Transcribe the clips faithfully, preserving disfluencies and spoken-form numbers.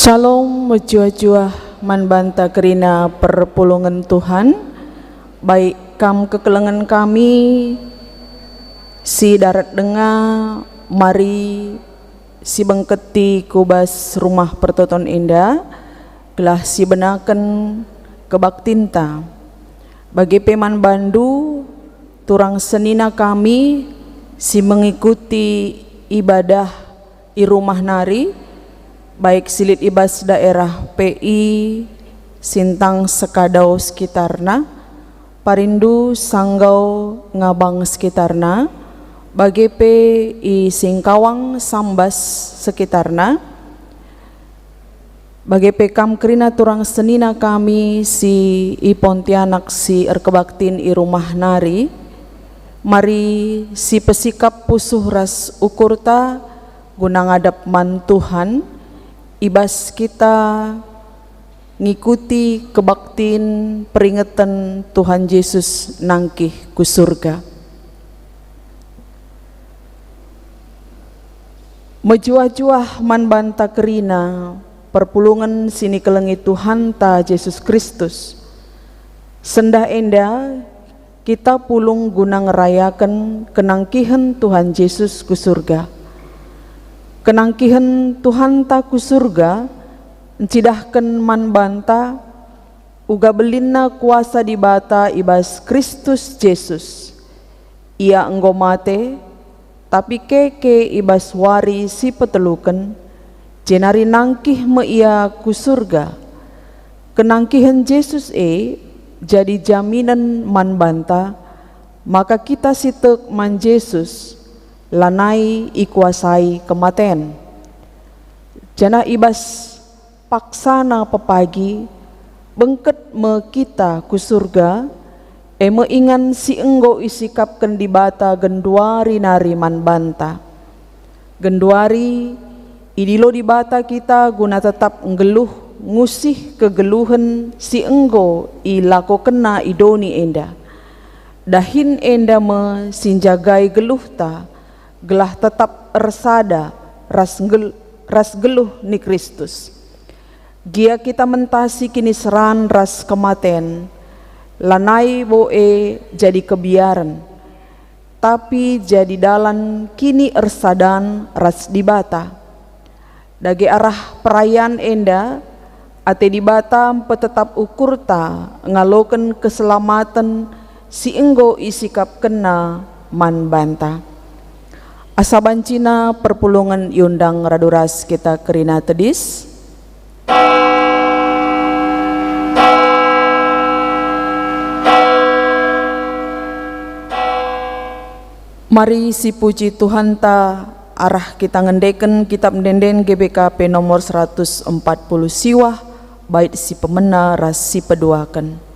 Shalom, mejuah-juah man banta kerina perpulungen Tuhan. Baik kam kekelengen kami si darat denga, mari si bengketi ku bas rumah pertoton enda, gelah si benaken kebaktinta. Bage pe man bandu, turang senina kami si mengikuti ibadah i rumah nari, baik si lit i bas daerah P I, Sintang, Sekadau sekitarna, Parindu, Sanggau, Ngabang sekitarna, bage pe i Singkawang, Sambas sekitarna, bage pe kam kerina turang senina kami si i Pontianak si erkebaktin i rumah nari, mari si pesikap pusuh ras ukurta guna ngadap man Tuhan, i bas kita ngikuti kebaktin peringeten Tuhan Jesus nangkih ku surga. Mejuah-juah man banta kerina perpulungen si nikelengi Tuhanta Jesus Kristus. Sendah enda, kita pulung guna ngerayaken kenangkihen Tuhan Jesus ku surga. Kenangkihen Tuhanta ku surga ncidahken man banta uga belinna kuasa Dibata i bas Kristus Jesus. Ia enggo mate, tapi keke i bas wari si peteluken, jenari nangkih me Ia ku surga. Kenangkihen Jesus e jadi jaminen man banta maka kita si tek man Jesus lanai ikuasai kematen. Janah i bas paksana pepagi, bengket me kita ku surga, e me ingan si enggo isikapken Dibata genduari nari man banta. Genduari idilo Dibata kita guna tetap nggeluh ngusih kegeluhen si enggo ilakokenNa i doni enda. Dahin enda me si njagai geluhta, gelah tetap ersada ras ngel-, ras geluh ni Kristus. Gia kita mentasi kiniseran ras kematen, lanai bo e jadi kebiaren, tapi jadi dalan kini ersadan ras Dibata. Dage arah perayan enda, ate Dibata mpetetap ukurta ngaloken keselamaten si enggo isikapkenNa man banta. Asa bancina perpulungen iundang radu ras kita kerina tedis. Mari sipuji Tuhanta arah kita ngendeken Kitab Ende-enden G B K P nomor seratus empat puluh siwah, bait si pemena ras si peduaken.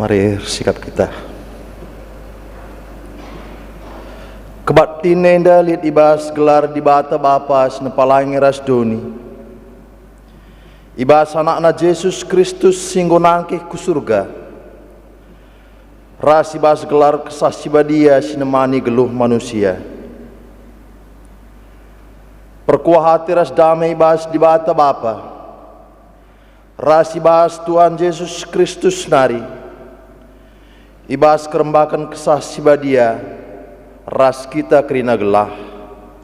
Mari ersikap kita. Kebaktin enda lit i bas gelar Dibata Bapa si nepa langit ras doni, i bas AnakNa Jesus Kristus si enggo nangkih ku Surga, ras i bas gelar Kesah Si Badia si nemani geluh manusia. Perkuah ate ras dame i bas Dibata Bapa, ras i bas Tuhan Jesus Kristus nari, i bas kerembaken Kesah Si Badia, ras kita kerina gelah.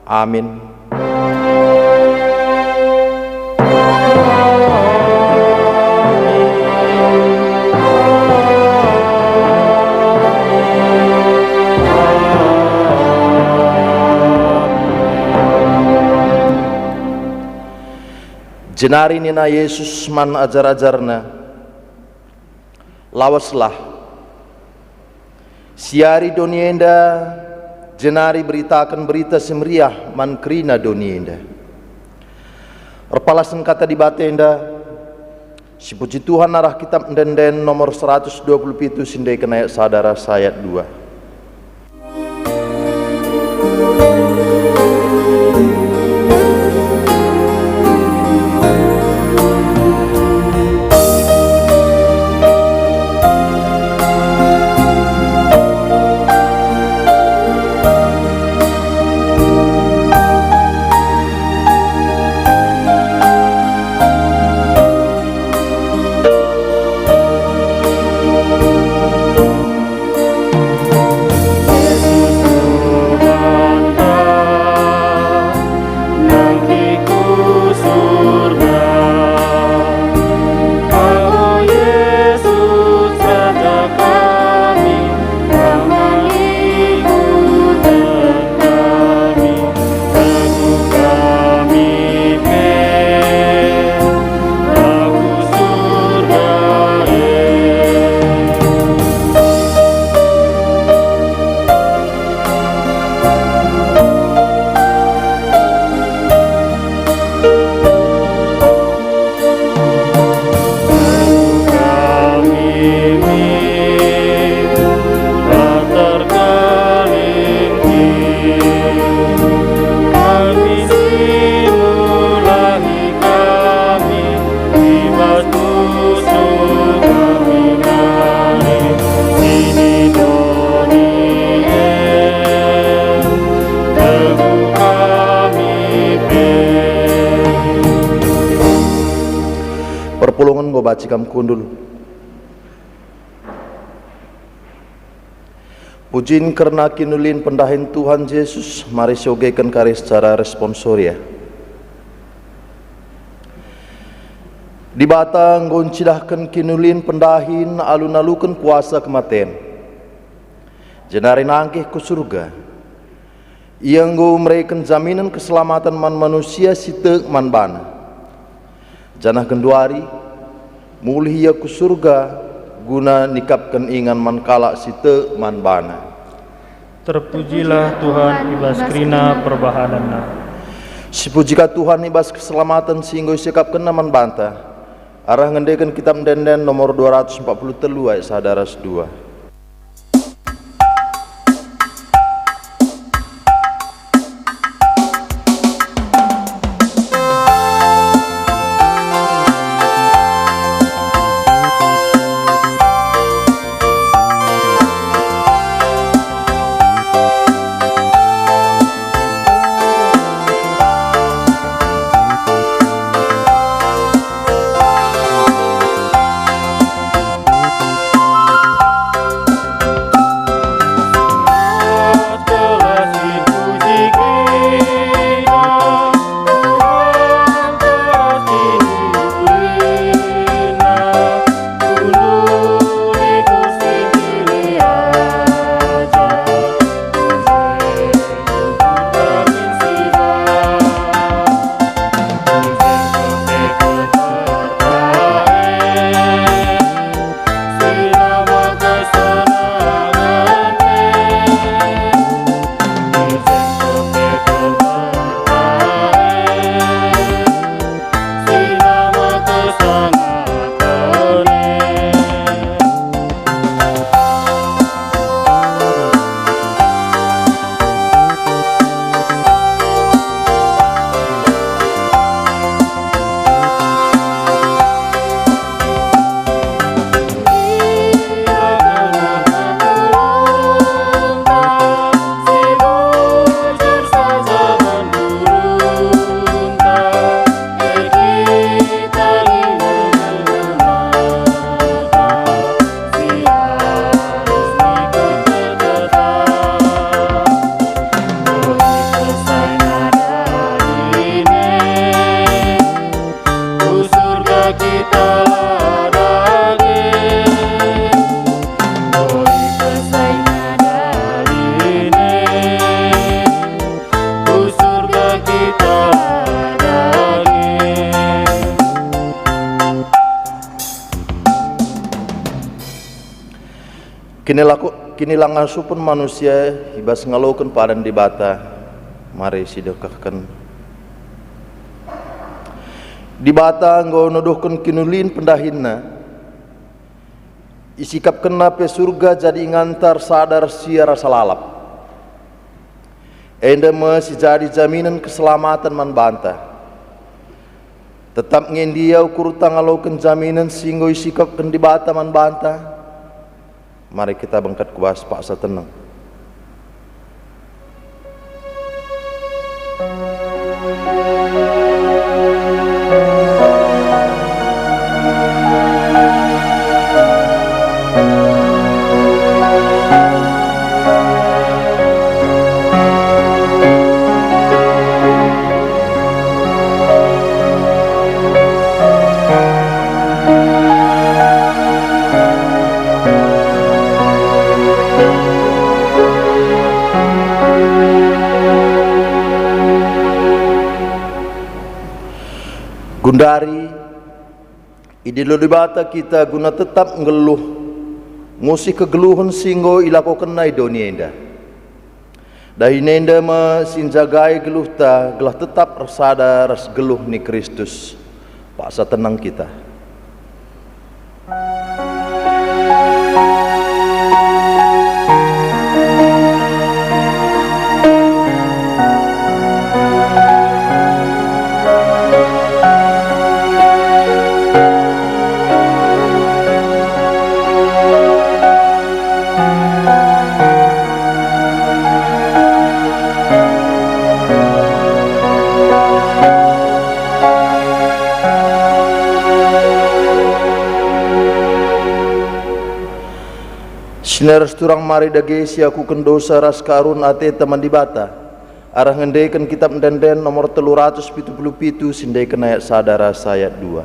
Amin. Jenari nina Jesus man ajar-ajarNa, "Laweslah, siari doni enda, jenari beritaken Berita Si Meriah man kerina doni enda." Erpalasen Kata Dibata enda, sipuji Tuhan arah Kitap Ende-enden nomor seratus dua puluh pitu, si endeken ayat sada ras ayat dua. Perpulungen enggo banci kam kundul. Pujin kerna kinulin pendahin Tuhan Jesus, mari siogeken kari secara responsoria. Dibata enggo ncidahken kinulin pendahin alu naluken kuasa kematen, jenari nangkih ku Surga. Ia enggo mereken jaminen keselamaten man manusia si tek man baNa. Janah genduari, mulih Ia ku Surga guna nikapken ingan man kalak si tek man baNa. Terpujilah Tuhan i bas kerina perbahanenNa. Sipuji ka Tuhan i bas keselamaten si enggo isikapkenNa man banta, arah ngendeken Kitap Ende-enden nomor dua ratus empat puluh telu ayat sada ras dua. Kinilako-, kinilangasupen manusia i bas ngaloken padan Dibata, mari sidekahken. Dibata enggo nuduhken kiniulin pendahinNa, isikapkenNa pe Surga jadi inganta ersada ras ia rasa lalap. Enda me si jadi jaminen keselamaten man banta. Tetap nge ndia ukurta ngaloken jaminen si enggo isikapken Dibata man banta? Mari kita bengket ku bas paksa teneng. Gundari, idilo Dibata kita guna tetap nggeluh, ngusih kegeluhen si enggo ilakokenNa i doni enda. Dahin enda me si njagai geluhta gelah tetap ersada ras geluh ni Kristus. Paksa teneng kita. Senina ras turang mari dage siakuken dosa ras kearun ateta man Dibata, arah ngendeken Kitap Ende-enden nomor telu ratus pitu puluh pitu, si endeken ayat sada ras ayat dua.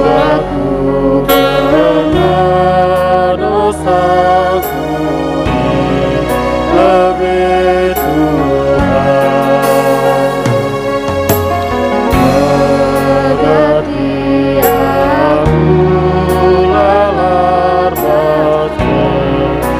Aku kena dosaku ini lebih Tuhan. Berarti aku lalap bas kegeluhanku.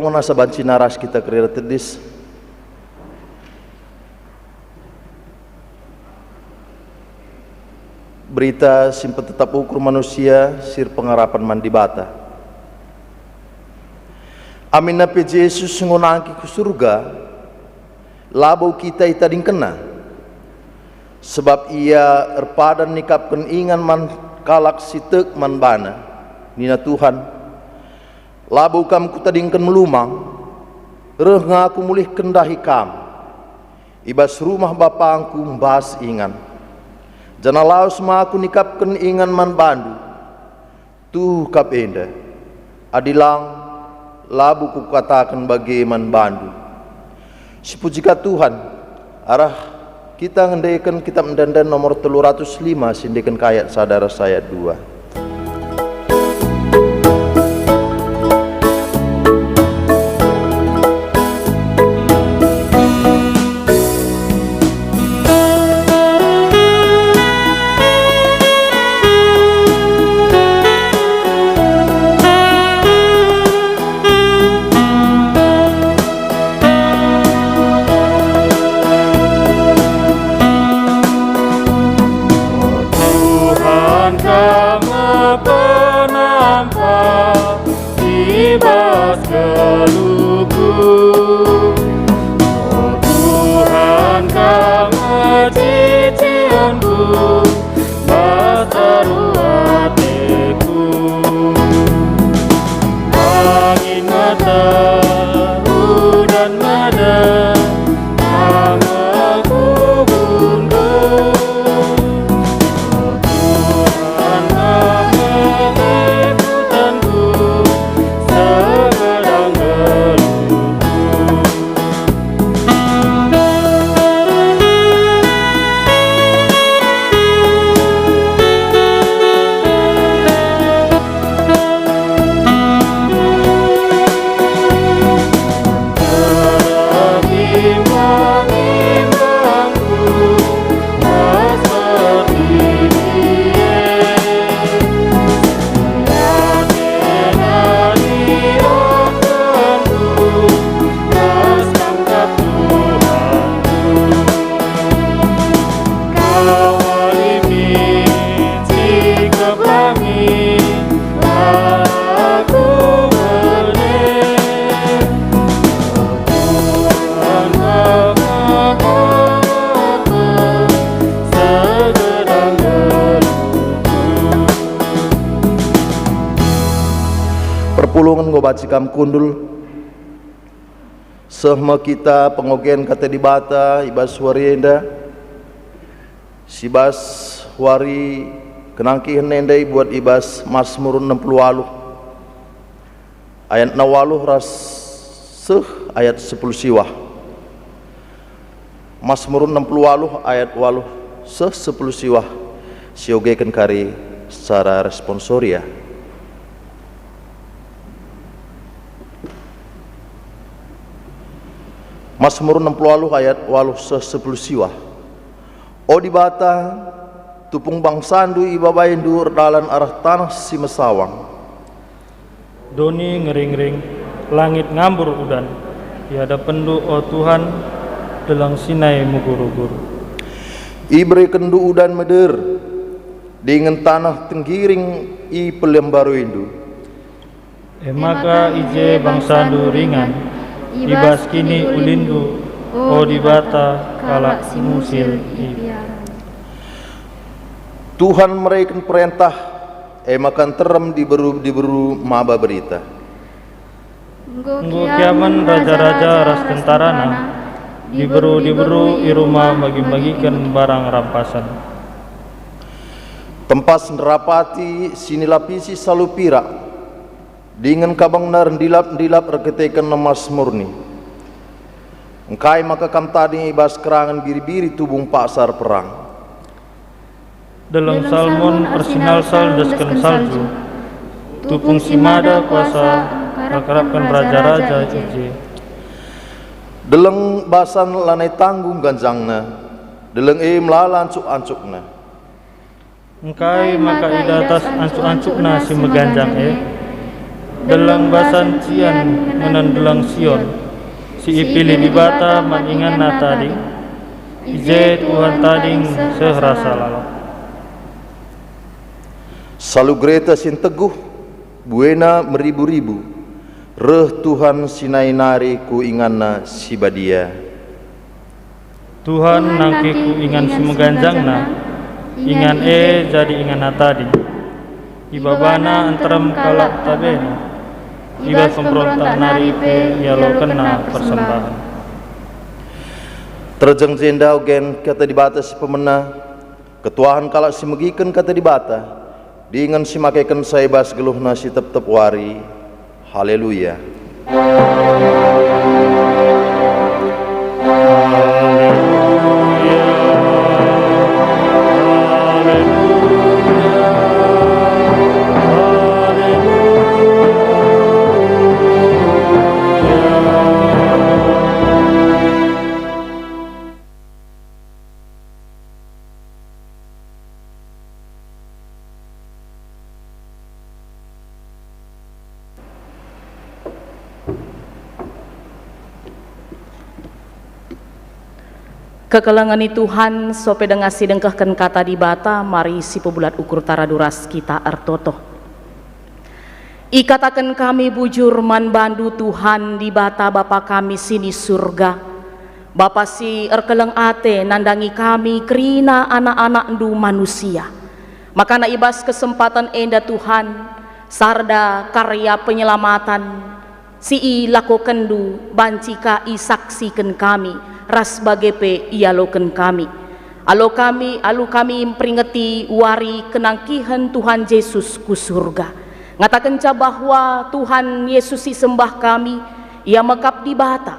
Nasa banci naras kita kerina tedis. Berita si mpetetap ukur manusia si erpengarapen man Dibata. Aminna pe Jesus enggo nangkih ku Surga, labo kita itadingkenNa. Sebab Ia erpadan nikapken ingan man kalak si tek man baNa. Nina Tuhan, "Labo Kam Kutadingken melumang, reh nge Aku mulihken ndahi Kam. I bas rumah BapangKu mbas ingan. Janah lawes me Aku nikapken ingan man baNdu. Tuhu kap enda. Adi lang, labo Kukataken bage man baNdu." Sipuji ka Tuhan. Arah kita ngendeken Kitab Ende-enden nomor telu ratus lima, si endeken ka ayat sada ras ayat dua. Tuhan, Kam me penampa i bas geluhku. O Tuhan, Kam me cicionku, bas aru ateku. Angin meter, udan meda, Kam aku gundul. Tuhan, Kam me kekuatanku, segedang geluhku. Perpulungen enggo banci kam kundul. Seh me kita pengogen Kata Dibata i bas wari enda, si bas wari kenangkihen enda ibuat i bas Masmur enem puluh waluh, ayatna waluh ras seh ayat sepuluh siwah. Masmur enem puluh waluh ayat waluh seh sepuluh siwah, siogeken kari secara responsoria. Masmur enem puluh waluh ayat waluh seh sepuluh siwah. O Dibata, tupung bangsaNdu ibabaindu erdalan arah taneh si mesawang. Doni ngering-ngering, langit ngambur udan. Iadapenndu, o Tuhan, deleng Sinai mugur-ugur. IberekenNdu udan meder, dingen taneh tenggiring ipelembaruiNdu. E maka i je bangsaNdu ringan, i bas kiniulinndu, o Dibata, kalak si musil i. Tuhan mereken perentah, e maka nterem diberu-diberu maba berita. Enggo kiamen raja-raja ras tentarana, diberu-diberu i rumah mbagi-mbagiken barang rampasen. Tempas nderapati si nilapisi salu pirak, dingen kabengna ndilap-ndilap erkiteken emas murni. Engkai maka kam tading i bas kerangen biri-biri tubung paksa erperang? Deleng Salmon ersinalsal desken salju, tupung si mada kuasa ngkarapken raja-raja i je. Deleng Basan lanai tanggung ganjangna, deleng e melala ancuk-ancukna. Engkai maka i datas ancuk-ancukna si meganjang e? Deleng basan cian ngenen deleng Sion, si ipilih Dibata man inganNa tading, i je Tuhan tading seh rasa lalap. Salugreta si nteguh, buena meribu-ribu, reh Tuhan si nai nari ku inganNa si badia. Tuhan nangkih ku ingan si meganjangna, ingan e jadi inganNa tading. Ibabana nterem kalak tabena, i bas pemberontak nari pe ialokenna persembahen. Terjeng jenda ogen kata Dibata si pemena, ketuahen kalak si megiken kata Dibata, dingen si makekenca i bas geluhna si tep-tep wari. Haleluya. Kekelengen i Tuhan, sope denga si dengkehken kata Dibata, mari sipebulat ukurta radu ras kita ertoto. Ikataken kami bujur man bandu, Tuhan Dibata Bapa kami si ni Surga, Bapa si erkeleng ate nandangi kami kerina anak-anakNdu manusia. Makana i bas kesempaten enda, Tuhan, sarda karya penyelamaten si ilakokenNdu banci ka isaksiken kami ras bage pe ialoken kami. Alu kami, alu kami mperingeti wari kenangkihen Tuhan Jesus ku Surga. Ngatakenca bahwa Tuhan Jesus si sembah kami, Ia mekap Dibata,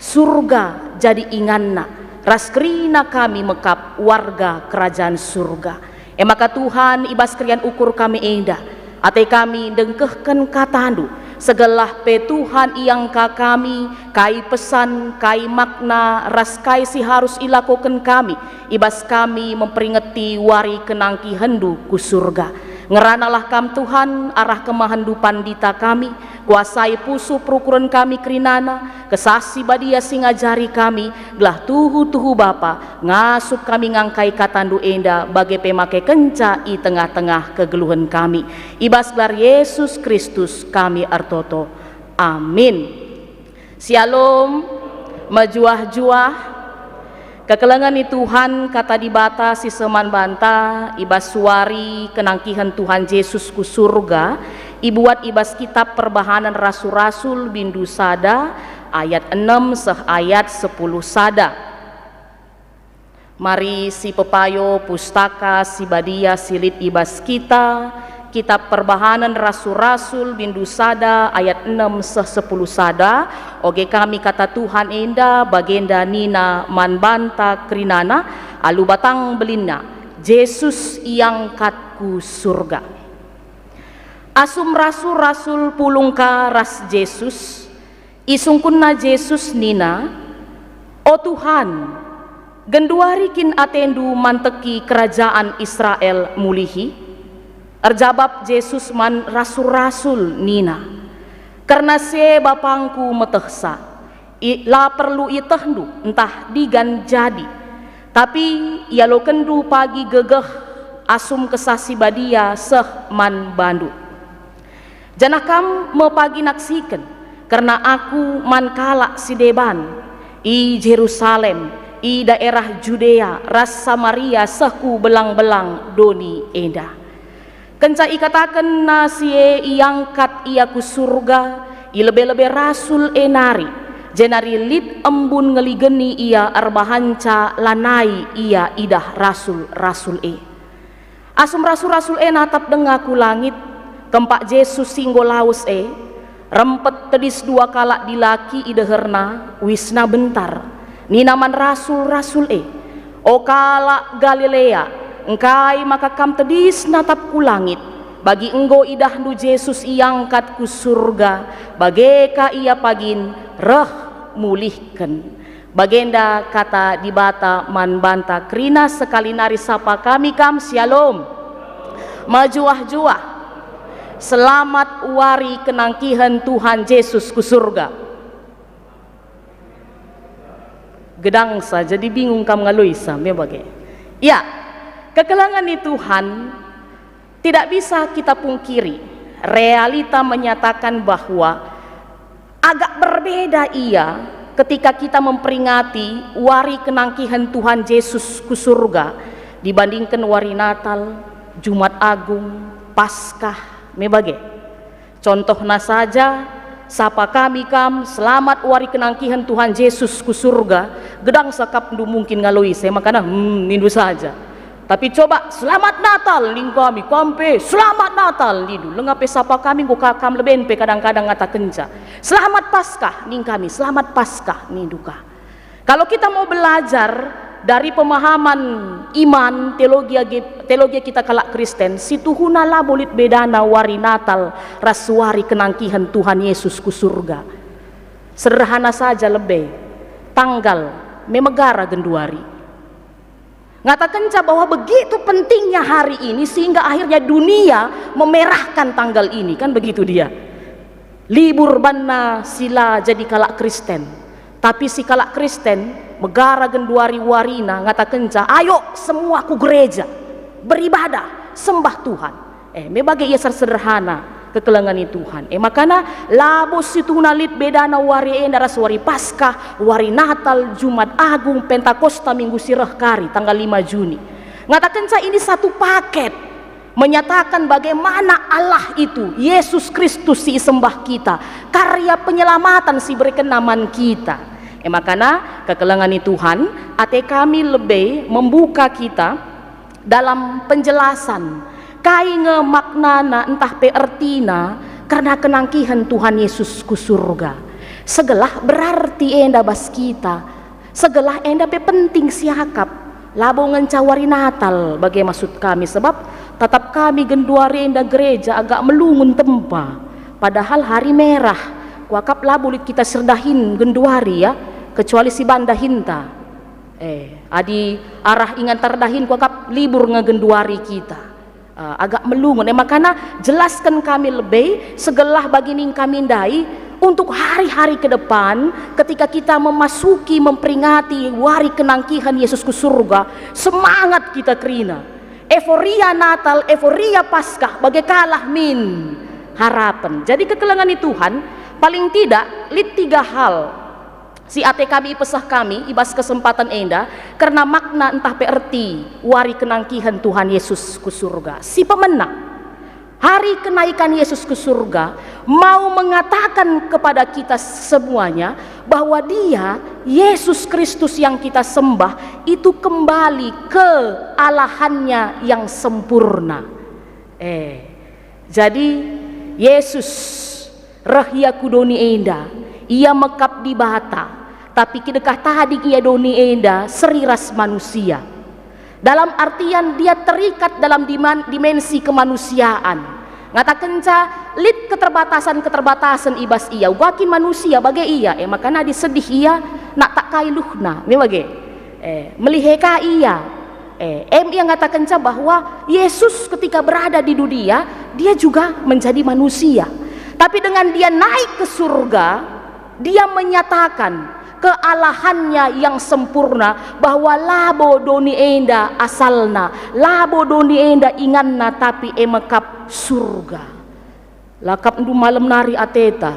Surga jadi inganNa, ras kerina kami mekap warga Kerajan Surga. E maka Tuhan, i bas keriahen ukur kami enda, ate kami ndengkehken kataNdu, segelah pe Tuhan iangka kami, kai pesan, kai makna, ras kai si harus ilakoken kami, i bas kami memperingeti wari kenangkihenNdu ku Surga. Ngeranalah Kam, Tuhan, arah kemahenNdu pandita kami, kuasai pusuh perukuren kami kerinana, Kesah Si Badia si ngajari kami, gelah tuhu-tuhu Bapa, ngasup kami ngangkai kataNdu enda, bage pe makekenca i tengah-tengah kegeluhen kami. I bas gelar Yesus Kristus kami ertoto. Amin. Syalom, mejuah-juah. Kekelengen i Tuhan, kata Dibata si seh man banta, i bas wari kenangkihen Tuhan Jesus ku Surga, ibuat i bas Kitap Perbahanen Rasul-Rasul, bindu sada, ayat enem seh ayat sepuluh sada. Mari sipepayo Pustaka Si Badia si lit i bas kita, Kitap Perbahanen Rasul-Rasul, bindu sada, ayat enem seh sepuluh sada. Oge kami kata Tuhan enda, bagenda nina man banta kerinana, alu batang belinna, Jesus iangkat ku Surga. Asum rasul-rasul pulung ka ras Jesus, isungkunna Jesus nina, "O Tuhan, genduari kin atendu manteki kerajaan Israel mulihi?" Erjabap Jesus man rasul-rasul nina, "Kerna si e bapangku metehsa, i, la perlu ietehndu ntah digan jadi, tapi ialokenndu pagi gegeh asum Kesah Si Badia seh man bandu. Janah kam me pagi naksiken kerna Aku man kalak si deban, i Jerusalem, i daerah Judea ras Samaria seh ku belang-belang doni enda." Kenca ikatakenna si e, iangkat ia ku Surga, i lebe-lebe rasul e nari, jenari lit embun ngeligeni ia erbahanca lanai ia idah rasul-rasul e. Asum rasul-rasul e natap denga ku langit, kempak Jesus si enggo lawes e, rempet tedis dua kalak dilaki i deherna, uisna bentar. Nina man rasul-rasul e, "O kalak Galilea, engkai maka kam tedis natap ku langit? Bagi enggo idahndu Jesus iangkat ku Surga, bage ka ia pagin reh mulihken." Bagenda kata Dibata man banta kerina. Sekali nari sapa kami kam, Syalom. Mejuah-juah. Selamat wari kenangkihen Tuhan Jesus ku surga. Gedangsa, jadi bingung kam ngaloisa, me bage. Ya, kekelengen ni Tuhan, tidak bisa kita pungkiri. Realita menyatakan bahwa agak berbeda ia ketika kita memperingati wari kenangkihen Tuhan Jesus ku surga dibandingken wari Natal, Jumat Agung, Paskah, me bage. Contohna saja, sapa kami kam, "Selamat wari kenangkihen Tuhan Jesus ku surga," gedangsa kapndu mungkin ngaloi, saya makana, "Hmm," nindu saja. Tapi coba, "Selamat Natal," ning kami, kam pe, "Selamat Natal," nindu. Lenga pe sapa kami, enggo ka kam leben pe kadang-kadang ngatakenca, "Selamat Paskah," ning kami, "Selamat Paskah," nindu ka. Kalau kita mau belajar dari pemahaman iman, teologi agi-, teologi kita kalak Kristen, situhuna labo lit bedana wari Natal ras wari kenangkihen Tuhan Yesus ku surga. Sederhana saja lebe, tanggal me megara genduari. Ngatakenca bahwa begitu pentingnya hari ini sehingga akhirnya dunia memerahkan tanggal ini, kan begitu dia. Libur banna si la jadi kalak Kristen. Tapi si kalak Kristen, megara genduari warina ngatakenca, "Ayo semua ku gereja, beribadah, sembah Tuhan." Eh, me bage ia sederhana kekelengen ni Tuhan. Eh, makana labo situhuna lit bedana wari enda ras wari Paskah, wari Natal, Jumat Agung, Pentakosta, Minggu si reh kari, tanggal lima Juni. Ngatakenca ini satu paket. Menyatakan bagaimana Allah itu, Yesus Kristus si isembah kita, karya penyelamatan si iberekenNa man kita. E makana, kekelengen ni Tuhan, ate kami lebe membuka kita dalam penjelasan kai nge maknana ntah pe ertina kerna kenangkihen Tuhan Yesus ku surga. Segelah berarti enda bas kita, segelah enda pe penting siakap. Labo ngenca wari Natal bage maksud kami, sebab tatap kami genduari enda gereja agak melungun tempa, padahal hari merah. Kuakap labo lit kita si erdahin genduari, ya, kecuali si ban dahinta. Eh, adi arah ingan ta erdahin, kuakap libur nge genduari kita. Eh, agak melungun. Eh, makana jelasken kami lebe, segelah bagi ning kami ndai, untuk hari-hari ke depan, ketika kita memasuki, memperingati wari kenangkihen Yesus ku surga, semangat kita kerina. Euforia Natal, euforia Paskah, bage kalah min harapen. Jadi kekelengen ni Tuhan, paling tidak lit tiga hal si ate kami ipeseh kami i bas kesempatan enda kerna makna ntah pe erti wari kenangkihen Tuhan Yesus ku surga. Si pemena, hari kenaikan Yesus ku surga mau mengatakan kepada kita semuanya bahwa Dia, Yesus Kristus yang kita sembah, itu kembali ke Allahannya yang sempurna. Eh, jadi Yesus reh Ia ku doni enda, Ia mekap Dibata, tapi kidekah tading Ia doni enda seri ras manusia. Dalam artian Dia terikat dalam diman-, dimensi kemanusiaan. Ngatakenca lit keterbatasan-keterbatasan i bas Ia, uga kin manusia bage Ia, e makana adi sedih Ia, nak tak kai luhna, me bage. Eh, melihe ka Ia. Eh, em Ia ngatakenca bahwa Yesus ketika berada di dunia, Dia juga menjadi manusia. Tapi dengan Dia naik ke surga, Dia menyatakan kealahannya yang sempurna, bahwa labo doni enda asalna, labo doni enda inganna, tapi e mekap surga. Lakapndu malem nari ateta.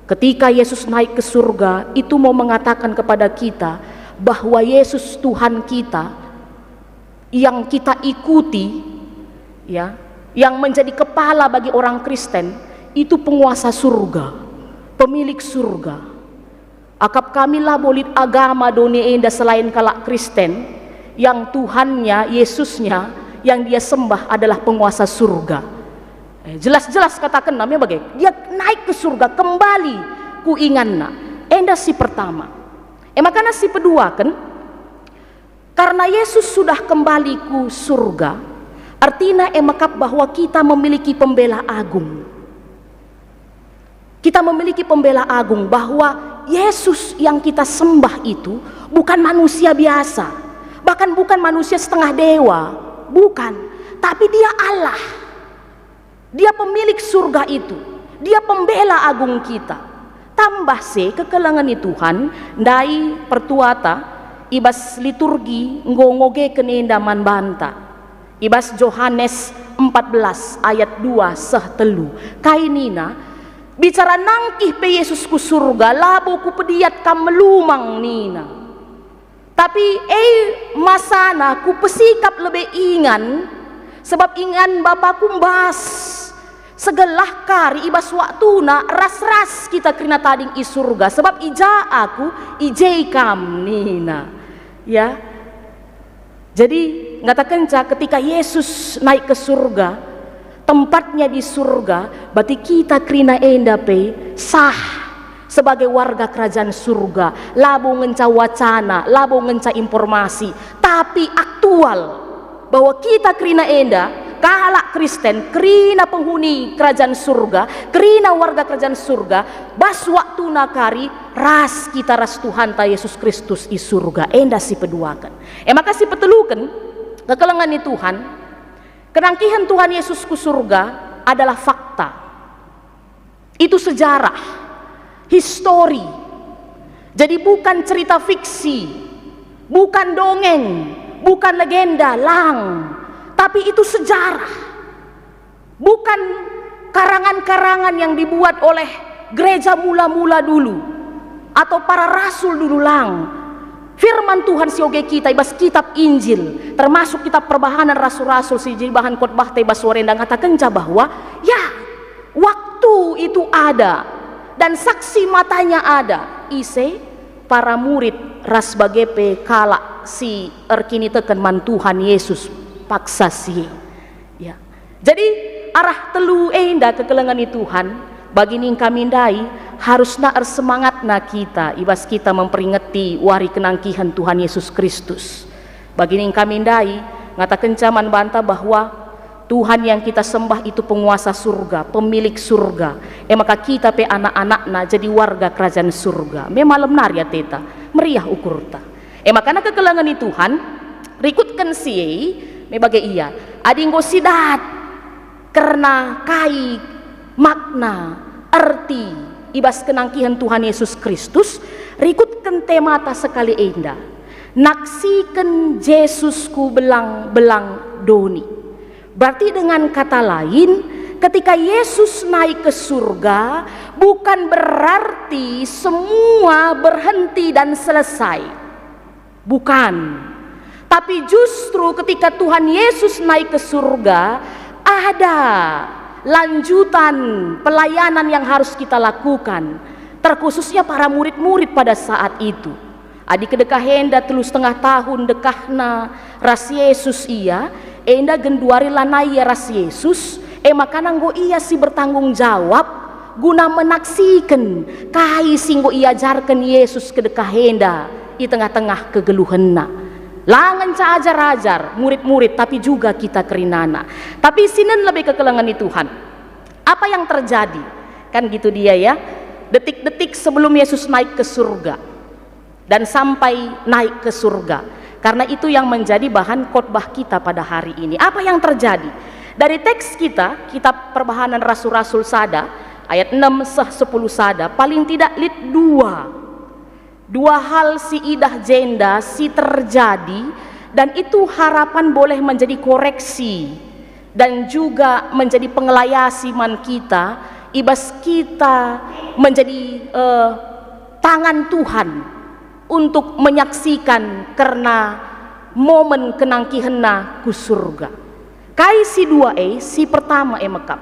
Ketika Yesus naik ke surga, itu mau mengatakan kepada kita bahwa Yesus Tuhan kita yang kita ikuti, ya, yang menjadi kepala bagi orang Kristen, itu penguasa surga, pemilik surga. Akap kami labo lit agama doni enda selain kalak Kristen, yang Tuhannya, Yesusnya, yang dia sembah adalah penguasa surga. Eh, jelas-jelas katakenna me bage, dia naik ke surga, kembali ku inganna. Enda si pertama. E makana si peduaken, karena Yesus sudah kembali ku surga, ertina e mekap bahwa kita memiliki pembela agung. Kita memiliki pembela agung, bahwa Yesus yang kita sembah itu bukan manusia biasa, bahkan bukan manusia setengah dewa, bukan, tapi Dia Allah. Dia pemilik surga itu, Dia pembela agung kita. Tambah se kekelengen i Tuhan, ndai pertuata i bas liturgi enggo ngogeken enda man banta. I bas Johanes empat belas ayat dua seh telu, kai nina, bicara nangkih pe Yesus ku surga, labo kupediat kam melumang nina. Tapi e masana kupesikap lebe ingan, sebab ingan Bapaku mbas segelah kari i bas waktuna ras-ras kita kerina tading i surga, sebab i ja Aku, i je kam nina. Ya. Jadi, ngatakenca ketika Yesus naik ke surga, tempatnya di surga, berarti kita kerina enda pe sah sebagai warga kerajaan surga, labo ngenca wacana, labo ngenca informasi, tapi aktual bahwa kita kerina enda, kalak Kristen, kerina penghuni kerajaan surga, kerina warga kerajaan surga, bas waktuna kari ras kita ras Tuhanta Yesus Kristus i surga, enda si peduaken. E maka si peteluken, kekelengen i Tuhan, kenangkihen Tuhan Yesus ku surga adalah fakta. Itu sejarah, histori. Jadi bukan cerita fiksi, bukan dongeng, bukan legenda, lang. Tapi itu sejarah. Bukan karangan-karangan yang dibuat oleh gereja mula-mula dulu atau para rasul dulu, lang. Firman Tuhan si oge kita i bas kitab Injil, termasuk kitab Perbahanen Rasul-rasul si jadi bahan khotbahta i bas sore enda ngatakenca bahwa, ya, waktu itu ada dan saksi matanya ada, ise, para murid ras bage pe kalak si erkiniteken man Tuhan Yesus paksa si. Ya. Jadi, arah telu enda kekelengen i Tuhan, bagi ning kami ndai, harusna ersemangatna kita, i bas kita memperingeti wari kenangkihen Tuhan Yesus Kristus. Bagi ning kami ndai, ngatakenca man banta bahwa Tuhan yang kita sembah itu penguasa surga, pemilik surga. E maka kita pe anak-anakna jadi warga kerajaan surga. Me malem nari ateta, meriah ukurta. E maka na kekelengen i Tuhan, rikutken si e, me bage ia. Adi enggo sidat kerna kai makna, erti, i bas kenangkihen Tuhan Yesus Kristus, rikutken temata sekali enda. Naksiken Jesus ku belang-belang doni. Berarti dengan kata lain, ketika Yesus naik ke surga, bukan berarti semua berhenti dan selesai. Bukan. Tapi justru ketika Tuhan Yesus naik ke surga, ada lanjutan pelayanan yang harus kita lakukan, terkhususnya para murid-murid pada saat itu. Adi kedekah enda telu setengah tahun dekahna ras Yesus ia, enda genduari lanai ia ras Yesus, e maka enggo ia si bertanggung jawab guna menaksiken kai si enggo iajarken Yesus kedekah enda i tengah-tengah kegeluhenna. La ngenca ajar-ajar, murid-murid, tapi juga kita kerinana. Tapi sinen lebe kekelengen i Tuhan. Apa yang terjadi? Kan gitu dia, ya. Detik-detik sebelum Yesus naik ke surga dan sampai naik ke surga. Karena itu yang menjadi bahan khotbah kita pada hari ini. Apa yang terjadi? Dari teks kita, kitab Perbahanen Rasul-Rasul sada, ayat enam seh sepuluh sada, paling tidak lit dua. Dua hal si idah jenda si terjadi, dan itu harapan boleh menjadi koreksi dan juga menjadi pengelayasi man kita, i bas kita menjadi, eh, tangan Tuhan untuk menyaksikan kerna momen kenangkihenna ku surga. Kai si dua e? Si pertama e mekap.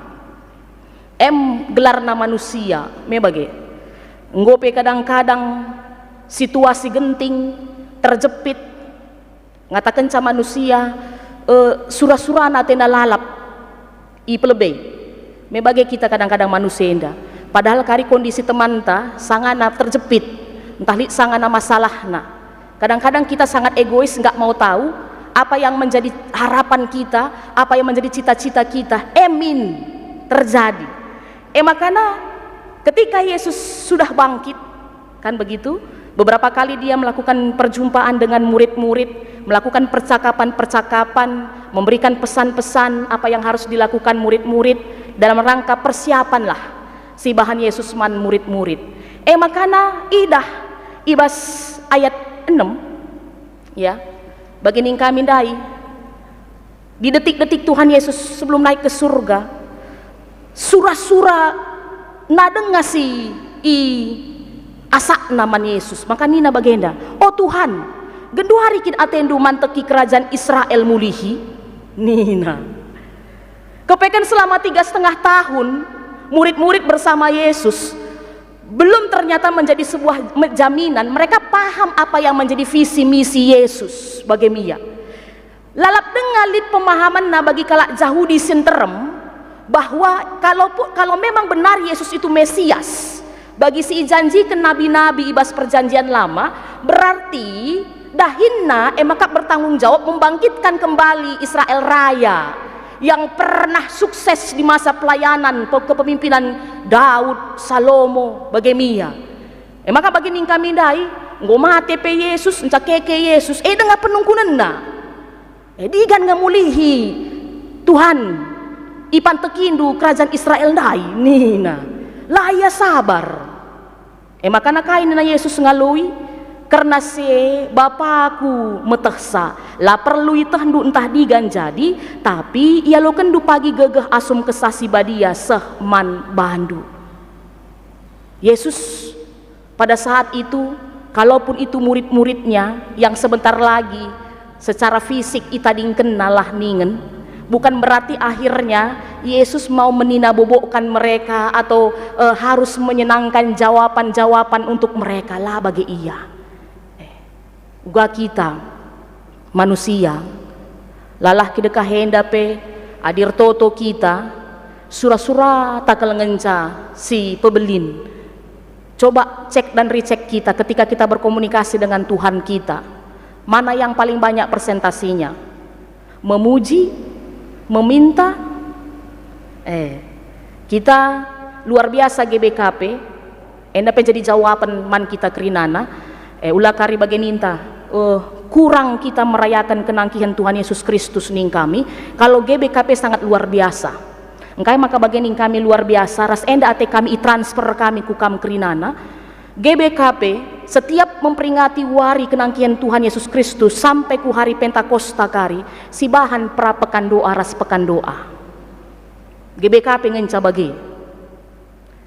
Em gelarna manusia, me bage. Enggo pe kadang-kadang situasi genting, terjepit, ngatakenca manusia, eh, sura-surana atena lalap, ipelebe. Me bage kita kadang-kadang manusia enda. Padahal kari kondisi temanta, sangana terjepit, ntah lit sangana masalahna. Kadang-kadang kita sangat egois, nggak mau tahu apa yang menjadi harapan kita, apa yang menjadi cita-cita kita. Emin terjadi. E makana ketika Yesus sudah bangkit, kan begitu, beberapa kali dia melakukan perjumpaan dengan murid-murid, melakukan percakapan-percakapan, memberikan pesan-pesan apa yang harus dilakukan murid-murid. dalam rangka persiapanlah si bahan Yesus man murid-murid. E makana idah i bas ayat enem, ya, bagi nina kami ndai, di detik-detik Tuhan Yesus sebelum naik ke surga, sura-sura na denga si iasakna man Yesus, maka nina bagenda, "O Tuhan, genduari kin atendu manteki kerajaan Israel mulihi?" nina. Kepeken selama tiga setengah tahun, murid-murid bersama Yesus belum ternyata menjadi sebuah me-, jaminan mereka paham apa yang menjadi visi misi Yesus bage ia. Lalap denga lit pemahamanna bagi kalak Jahudi si nterem bahwa kalau pu-, kalau memang benar Yesus itu Mesias, bagi si ijanjiken nabi-nabi i bas Perjanjian Lama, berarti dahinna e maka bertanggung jawab membangkitkan kembali Israel raya yang pernah sukses di masa pelayanan pe-, kepemimpinan Daud, Salomo, bage ia. E maka bagi nina kami ndai, enggo mate pe Yesus, nca keke Yesus, e denga penungkunenna. E digan nge mulihi Tuhan, ipantekindu kerajaan Israel ndai, nina. La ia sabar. E maka kai nina Yesus ngaloi, "Kerna si e BapaKu metehsa, la perlu itehndu ntah digan jadi, tapi ialokenndu pagi gegeh asum Kesah Si Badia seh man bandu." Yesus pada saat itu, kalaupun itu murid-muridnya yang sebentar lagi secara fisik itadingkenna lah ningen, bukan berarti akhirnya Yesus mau menina bobokkan mereka atau, eh, harus menyenangkan jawaban-jawaban untuk mereka, la bage ia. Eh, uga kita manusia, lalah kidekah enda pe, adi ertoto kita, sura-surata kal ngenca si pebelin. Coba cek dan recheck kita ketika kita berkomunikasi dengan Tuhan kita. Mana yang paling banyak persentasinya? Memuji? Meminta? Eh, kita luar biasa G B K P, enda pe jadi jawapen man kita kerinana. Eh, ula kari bage ninta, eh, kurang kita merayaken kenangkihen Tuhan Yesus Kristus nina kami, kalau G B K P sangat luar biasa. Engkai maka bage nina kami luar biasa, ras enda ate kami itransfer kami ku kam kerinana. G B K P setiap memperingati wari kenangkihen Tuhan Yesus Kristus sampai ku hari Pentakosta kari, sibahan pra pekan doa ras pekan doa. G B K P ngenca bage.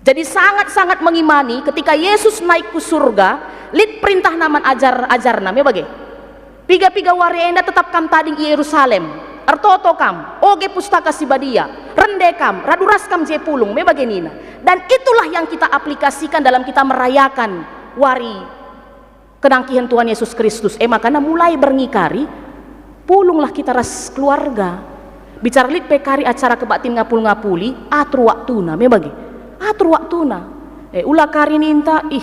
Jadi sangat-sangat mengimani ketika Yesus naik ku surga, lit perintahna man ajar-ajarna, me bage. Piga-piga wari enda tetap kam tading i Yerusalem. Ertoto kam, oge Pustaka Si Badia, rende kam, radu ras kam je pulung, me bage nina. Dan itulah yang kita aplikasikan dalam kita merayakan wari kenangkihen Tuhan Yesus Kristus. E makana mulai berngi kari, pulunglah kita ras keluarga. Bicara lit pe kari acara kebaktin ngapul-ngapuli, atur waktuna, me bage. Atur waktuna. Eh, ula kari ninta, ih,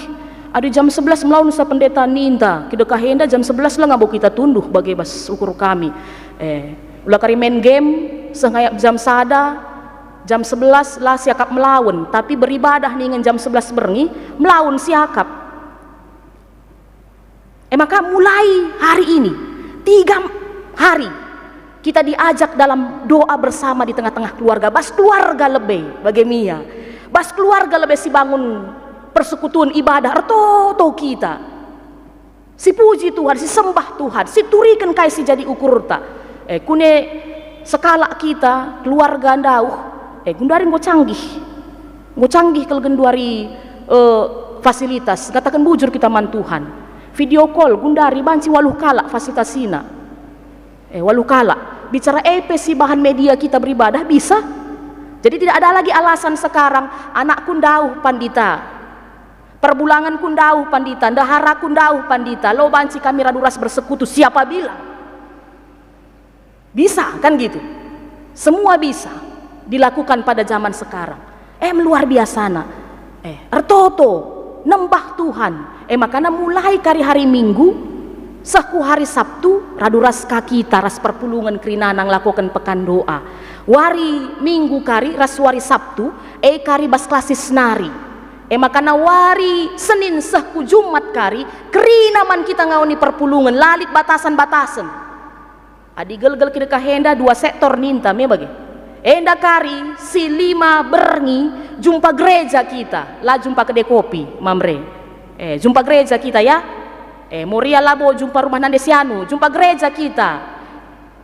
adi jam sebelas melaun sa pendeta ninta, kidekah enda jam sebelas la ngabo kita tunduh bage bas ukur kami. Eh, ula kari main game, seh ngayap jam sada, jam sebelas la siakap melaun, tapi beribadah ningen jam sebelas berngi, melaun siakap. E maka mulai hari ini, tiga hari, kita diajak dalam doa bersama di tengah-tengah keluarga, bas keluarga lebe bage ia, bas keluarga lebe si bangun persekutuan ibadah, ertoto kita. Si puji Tuhan, si sembah Tuhan, si turiken kai si jadi ukurta. Eh, kune sekalak kita, keluarga ndauh, eh, gundari enggo canggih. Enggo canggih kal genduari, eh, fasilitas, kataken bujur kita man Tuhan. Video call, gundari banci waluh kalak fasilitasiNa. Eh, waluh kalak. Bicara e pe sibahan media kita beribadah bisa. Jadi tidak ada lagi alasan sekarang, "Anakku ndauh, Pandita. Perbulanganku ndauh, Pandita. Ndeharaku ndauh, Pandita. La banci kami radu ras bersekutu." Siapa bilang? Bisa, kan gitu? Semua bisa dilakukan pada zaman sekarang. Em, luar biasana. Eh, ertoto, nembah Tuhan. Eh, makana mulai kari hari Minggu, seh ku hari Sabtu, radu ras ka kita, ras perpulungen kerinana ngelakoken pekan doa. Wari Minggu kari ras wari Sabtu, eh, kari bas klasis nari. Eh, makana wari Senin seh ku Jumat kari, kerina man kita ngaoni perpulungen, la lit batasen-batasen. Adi gelgel kidekah enda dua sektor ninta me bage. Enda kari si lima berngi jumpa gereja kita, la jumpa kedai kopi, Mamre. Eh, jumpa gereja kita ya. Eh, Moria labo jumpa rumah nande si anu, jumpa gereja kita.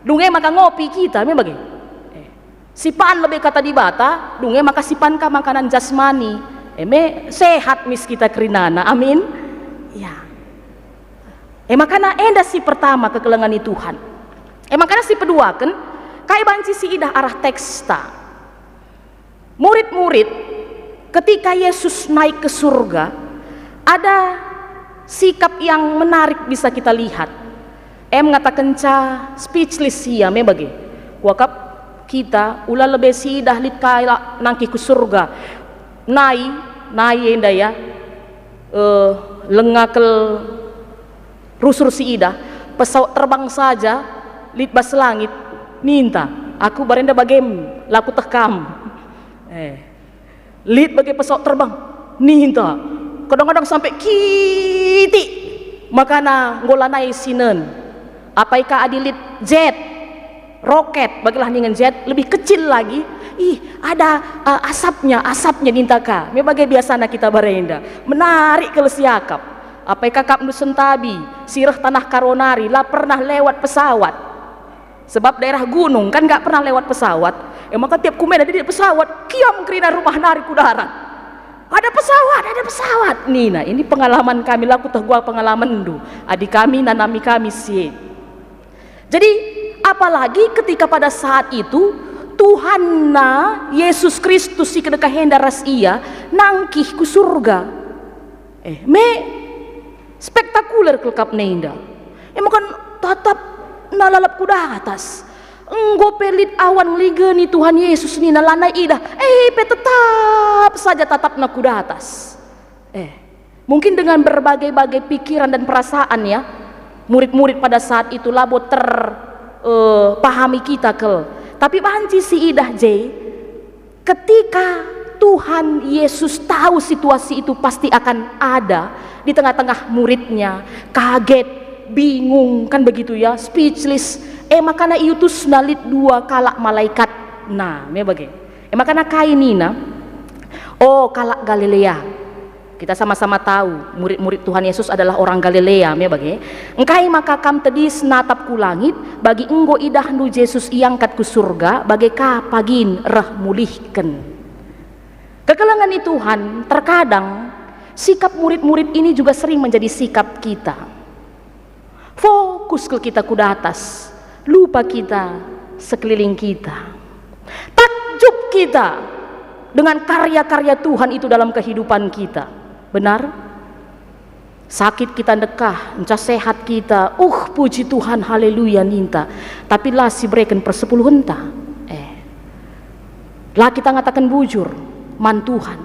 Dunge maka ngopi kita, me bage. Eh, sipan lebe kata Dibata, dunge maka sipan ka makanan jasmani. Eh, me sehat mis kita kerinana. Amin. Ya. E makana enda si pertama kekelengen ni Tuhan. E makana si peduaken, kai banci si idah arah teksta? Murid-murid, ketika Yesus naik ke surga, ada sikap yang menarik bisa kita lihat. E mengatakenca speechless ia me bage. Kuakap kita ula lebe si idah lit kalak nangkih ku surga. Nai, nai enda ya. Eh, lenga kal rusur si idah, pesawat terbang saja lit bas langit, ninta, "Aku barenda bagem, la kueteh kam." Eh, lit bage pesawat terbang, ninta, kadang-kadang sampe kitik, makana enggo lanai sinen. Apai ka adi lit jet, roket, bagelah ningen jet, lebih kecil lagi. Ih, ada, eh, asapnya, asapnya ninta ka. Me bage biasana kita barenda. Menarik kal siakap. Apai ka akapndu sentabi, si reh taneh Karo nari, la pernah lewat pesawat. Sebab daerah gunung kan nggak pernah lewat pesawat. E maka tiap ku Medan lit pesawat, kiam kerina rumah nari ku darat. "Ada pesawat, ada pesawat," nina. Ini pengalaman kami, la kueteh gua pengalamenndu. Adi kami nanami kami si e. Jadi, apalagi ketika pada saat itu Tuhanna Yesus Kristus si kedekah enda ras ia nangkih ku surga. Eh, me spektakuler kal akapna enda. E maka tatap na lalap ku datas. Enggo pe lit awan ngeligeni Tuhan Yesus nina lanai idah, e pe tetap saja tatapna ku datas. Eh, mungkin dengan berbagai-bagai pikiran dan perasaan ya, murid-murid pada saat itu labo ter, eh, pahami kita kal. Tapi banci si idah je, ketika Tuhan Yesus tahu situasi itu pasti akan ada di tengah-tengah muridnya, kaget, bingung, kan begitu ya, speechless. E makana iutusna lit dua kalak malaikat. Nah, me bage. E makana kai nina, "O kalak Galilea." Kita sama-sama tahu, murid-murid Tuhan Yesus adalah orang Galilea, me bage. "Engkai maka kam tedis natap ku langit, bagi enggo idahndu Jesus iangkat ku surga, bage ka pagin reh mulihken?" Kekelengen ni Tuhan, terkadang sikap murid-murid ini juga sering menjadi sikap kita. Fokus kal kita ku datas, lupa kita sekeliling kita. Takjub kita dengan karya-karya Tuhan itu dalam kehidupan kita. Benar? Sakit kita ndekah, nca sehat kita, uh, puji Tuhan, haleluya ninta. Tapi la sibereken persepuluhenta. Eh. La kita ngataken bujur man Tuhan.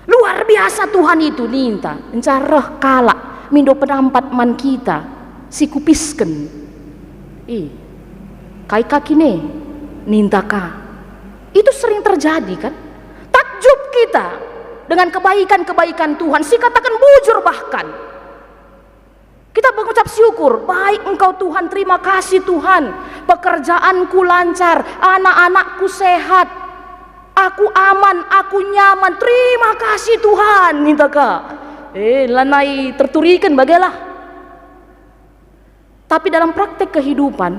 Luar biasa Tuhan itu ninta, nca reh kalak mindo penampat man kita, si kupisken. Ih, kai ka kine? Ninta ka. Itu sering terjadi, kan? Takjub kita dengan kebaikan-kebaikan Tuhan, si kataken bujur bahkan. Kita mengucap syukur, "Baik Engkau Tuhan, terima kasih Tuhan. Pekerjaanku lancar, anak-anakku sehat, aku aman, aku nyaman, terima kasih Tuhan," ninta ka. Eh, lanai terturiken bagelah. Tapi dalam praktek kehidupan,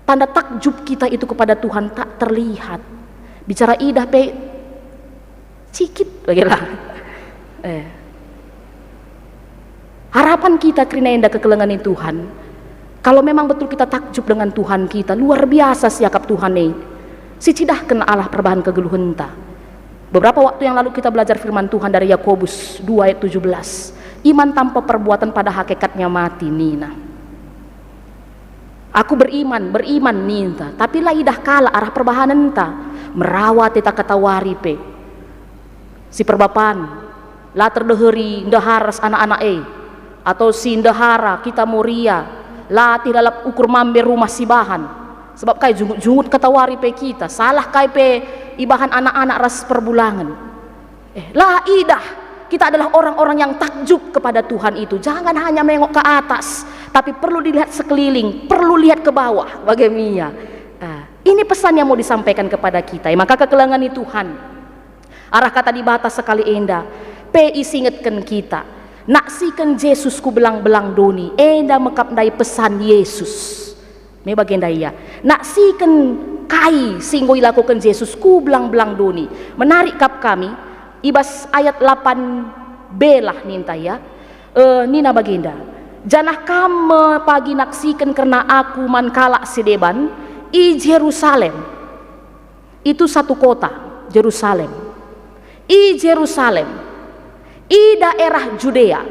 tanda takjub kita itu kepada Tuhan tak terlihat. Bicara idah pe, cikit bagelah. Eh. Harapan kita kerina enda kekelengen ni Tuhan, kalau memang betul kita takjub dengan Tuhan kita, luar biasa siakap Tuhan e, sicidahken Allah perbahan kegeluhenta. Beberapa waktu yang lalu kita belajar firman Tuhan dari Yakobus dua ayat tujuh belas. "Iman tanpa perbuatan pada hakikatnya mati," nina. "Aku beriman, beriman," ninta, tapi la idah kalak arah perbahanenta. Merawa ateta katawari pe. Si perbapan, la terdeheri ndehara ras anak-anak e, atau si ndehara kita Moria, la atih lalap ukur mambe rumah si bahan. Sebab kai jungut-jungut katawari pe kita, salah kai pe ibahan anak-anak ras perbulangen. Eh, la idah kita adalah orang-orang yang takjub kepada Tuhan itu. Jangan hanya mengok ke atas, tapi perlu dilihat sekeliling, perlu lihat ke bawah, bage me ia. Ah, Ini pesan yang mau disampaikan kepada kita. E maka kekelengen ni Tuhan, arah kata Dibata sekali enda pe isingetken kita. Naksiken Jesus ku belang-belang doni, enda me kap ndai pesan Jesus. Me bagenda ia. Naksiken kai si enggo ilakoken Jesus ku belang-belang doni. Menarik kap kami, i bas ayat lapan b lah ninta ia. E, nina bagenda, "Janah kam me pagi naksiken kerna Aku man kalak si deban i Jerusalem." Itu satu kota, Jerusalem. I Jerusalem, i daerah Judea,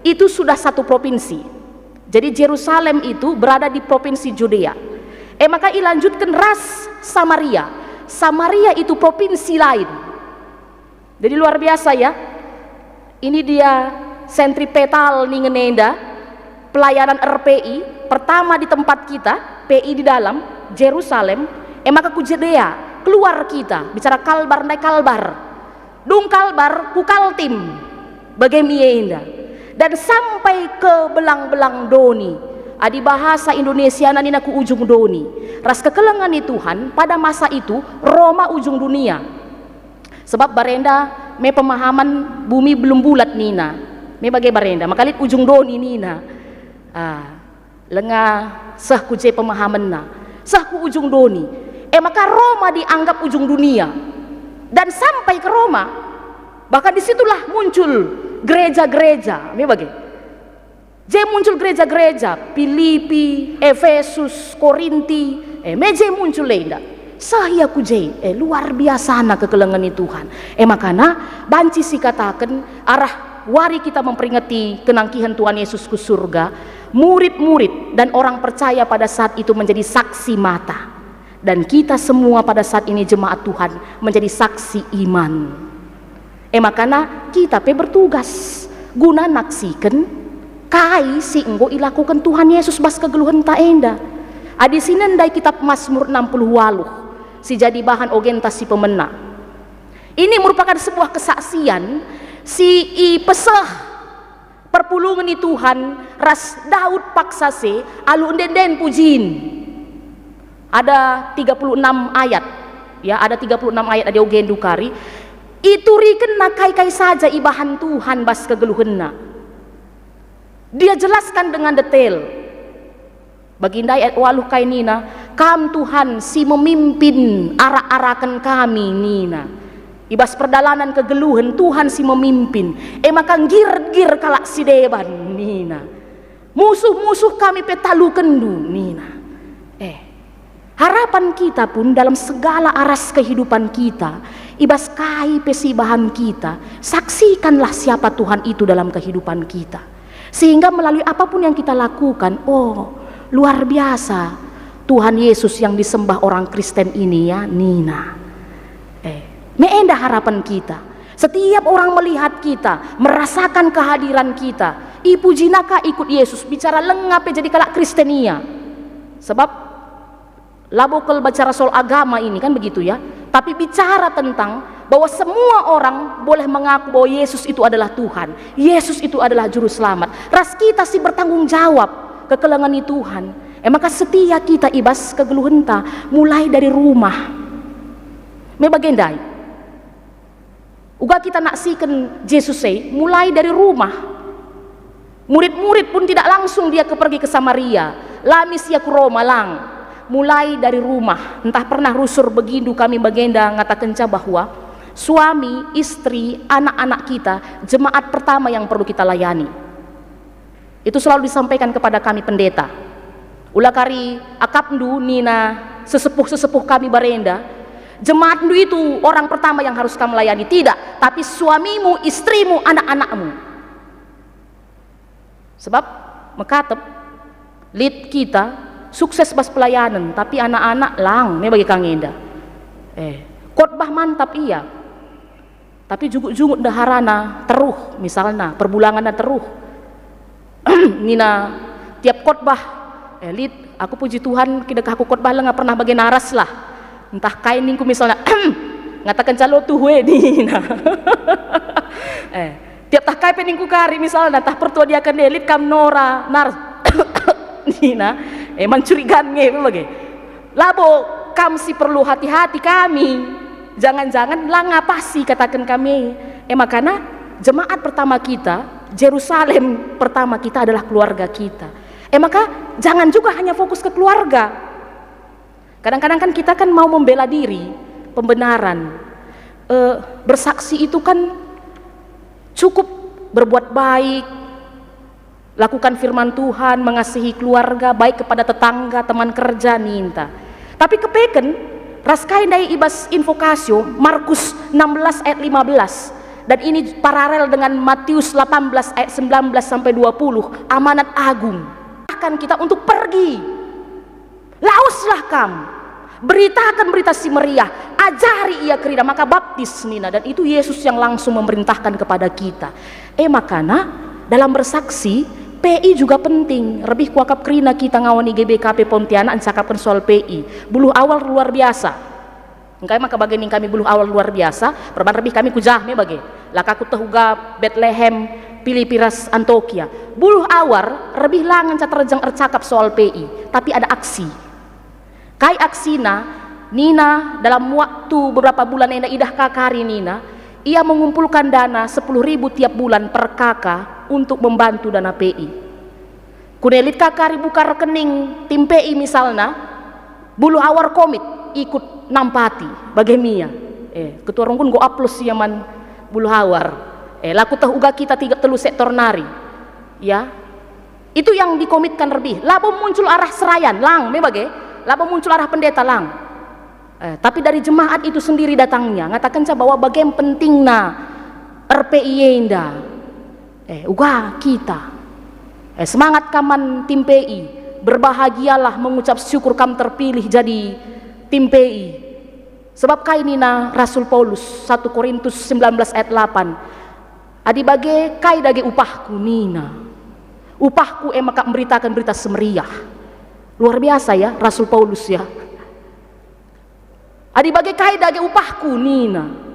itu sudah satu propinsi. Jadi Jerusalem itu berada di propinsi Judea. E maka ilanjutken ras Samaria. Samaria itu propinsi lain. Jadi luar biasa ya. Ini dia sentripetal ningen enda, pelayanan R P I, pertama di tempat kita, P I di dalam, Jerusalem, e maka ku Judea, keluar kita, bicara Kalbar ndai Kalbar. Dung Kalbar, ku Kaltim, bage me enda. Dan sampai ke belang-belang doni, adi bahasa Indonesiana nina ku ujung doni. Ras kekelengen ni Tuhan, pada masa itu, Roma ujung dunia. Sebab barenda me pemahaman bumi belum bulat nina. Me bage barenda, maka lit ujung doni nina. Ah, lenga seh ku je pemahamenna. Seh ku ujung doni. E maka Roma dianggap ujung dunia. Dan sampai ke Roma, bahkan di situlah muncul gereja-gereja. Me bage. Je muncul gereja-gereja, Pilipi, Efesus, Korinti, e, me je muncul enda. Seh ia ku je, e, luar biasana kekelengen ni Tuhan. E makana, banci sikataken arah wari kita memperingeti kenangkihen Tuhan Yesus ku surga, murid-murid dan orang percaya pada saat itu menjadi saksi mata. Dan kita semua pada saat ini jemaat Tuhan menjadi saksi iman. E makana kita pe bertugas guna naksiken kai si enggo ilakoken Tuhan Yesus bas kegeluhenta enda. Adi sinen ndai kitab Mazmur enam puluh waluh si jadi bahan ogenta si pemena. Ini merupakan sebuah kesaksian si ipeseh perpulungen ni Tuhan ras Daud paksa se alu ende-enden pujin. Ada tiga puluh enam ayat, ya, ada tiga puluh enam ayat adi ogendu kari. Iturikenna kai-kai saja ibahan Tuhan bas kegeluhenna. Dia jelaskan dengan detail. Bagi ndai ayat waluh kai nina, "Kam Tuhan si memimpin arak-araken kami," nina. "I bas perdalanan kegeluhen Tuhan si memimpin, e maka nggir-nggir kalak si deban," nina. "Musuh-musuh kami pe talukenNdu," nina. Eh, harapan kita pun dalam segala aras kehidupan kita, i bas kai pe si ibahan kita, saksikanlah siapa Tuhan itu dalam kehidupan kita. Sehingga melalui apapun yang kita lakukan, oh, luar biasa Tuhan Yesus yang disembah orang Kristen ini ya, nina. Eh, me enda harapan kita. Setiap orang melihat kita, merasakan kehadiran kita, ipujina ka ikut Yesus, bicara lenga pe jadi kalak Kristen ia. Sebab labo kal bicara soal agama ini, kan begitu ya. Tapi bicara tentang bahwa semua orang boleh mengaku bahwa Yesus itu adalah Tuhan, Yesus itu adalah Juru Selamat. Ras kita si bertanggung jawab kekelengen ni Tuhan. E maka setia kita i bas kegeluhenta mulai dari rumah. Me bage ndai. Uga kita naksiken Jesus e mulai dari rumah. Murid-murid pun tidak langsung dia ke pergi ke Samaria, la mis ia ku Roma, lang. Mulai dari rumah. Ntah pernah rusur begindu kami bagenda ngatakenca bahwa suami, istri, anak-anak kita, jemaat pertama yang perlu kita layani. Itu selalu disampaikan kepada kami pendeta. Ula kari akapndu nina sesepuh-sesepuh kami barenda, jemaatndu itu orang pertama yang harus kam layani. Tidak, tapi suamimu, istrimu, anak-anakmu. Sebab mekatep, lit kita sukses bas pelayanen, tapi anak-anak lang, me bage ka nge enda. Eh, khotbah mantap ia. Tapi jungut-jungut ndeharana teruh, misalna, perbulanganna teruh. Nina tiap khotbah, "Eh, lit, aku puji Tuhan, kidekahku khotbah lenga pernah bage naras lah." Ntah kai ningku misalna, ngatakenca lo tuhu e, nina. Eh, tiap tah kai pe ningku kari misalna, ntah pertua diaken e, "Lit kam nora, naras," nina. Eh, mancurigan nge, me bage. Labo Kam si perlu hati-hati kami. Jangan-jangan la ngapasi kataken kami. E makana jemaat pertama kita, Jerusalem pertama kita adalah keluarga kita. E maka jangan juga hanya fokus ke keluarga. Kadang-kadang kan kita kan mau membela diri, pembenaran. Eh, bersaksi itu kan cukup berbuat baik, lakukan firman Tuhan, mengasihi keluarga, baik kepada tetangga, teman kerja, ninta. Tapi kepeken, ras kai ndai i bas invokasio, Markus enam belas ayat lima belas, dan ini paralel dengan Matius delapan belas ayat sembilan belas sampai dua puluh, amanat agung. Bahkan kita untuk pergi. Laweslah kam, beritaken Berita Si Meriah, ajari ia kerina, maka baptis nina, dan itu Yesus yang langsung memerintahkan kepada kita. E makana, dalam bersaksi, P I juga penting. Rebih kuakap kerina kita ngawan I G B K P Pontianak ncakapken soal P I. Buluh Awar luar biasa. Engkai maka bage ning kami Buluh Awar luar biasa, perban rebih kami ku jah me bage. La ka kueteh uga Betlehem, Pilipi ras Antokia. Buluh Awar rebih la ngenca terjeng ercakap soal P I, tapi ada aksi. Kai aksina? Nina, dalam waktu beberapa bulan enda idah ka kari nina, ia mengumpulkan dana sepuluh ribu tiap bulan per K K untuk membantu dana P I. Kune lit ka kari buka rekening tim P I misalna, Buluh Awar komit ikut nampati, bage mia. Eh, ketua rungkun enggo aplos ia man Buluh Awar. Eh, la kueteh uga kita tiga telu sektor nari. Ya. Itu yang dikomitkan rebih. Labo muncul arah serayan, lang, me bage. Labo muncul arah pendeta, lang. Eh, tapi dari jemaat itu sendiri datangnya, ngatakenca bahwa bage pentingna R P I enda. Eh, uga kita. Eh, semangat kam man tim P I. Berbahagialah mengucap syukur kam terpilih jadi tim P I. Sebab kai nina Rasul Paulus, satu Korintus sembilan belas ayat delapan, "Adi bage, kai dage upahku?" nina. "Upahku e maka mberitaken Berita Si Meriah." Luar biasa ya, Rasul Paulus ya. "Adi bage, kai dage upahku?" nina.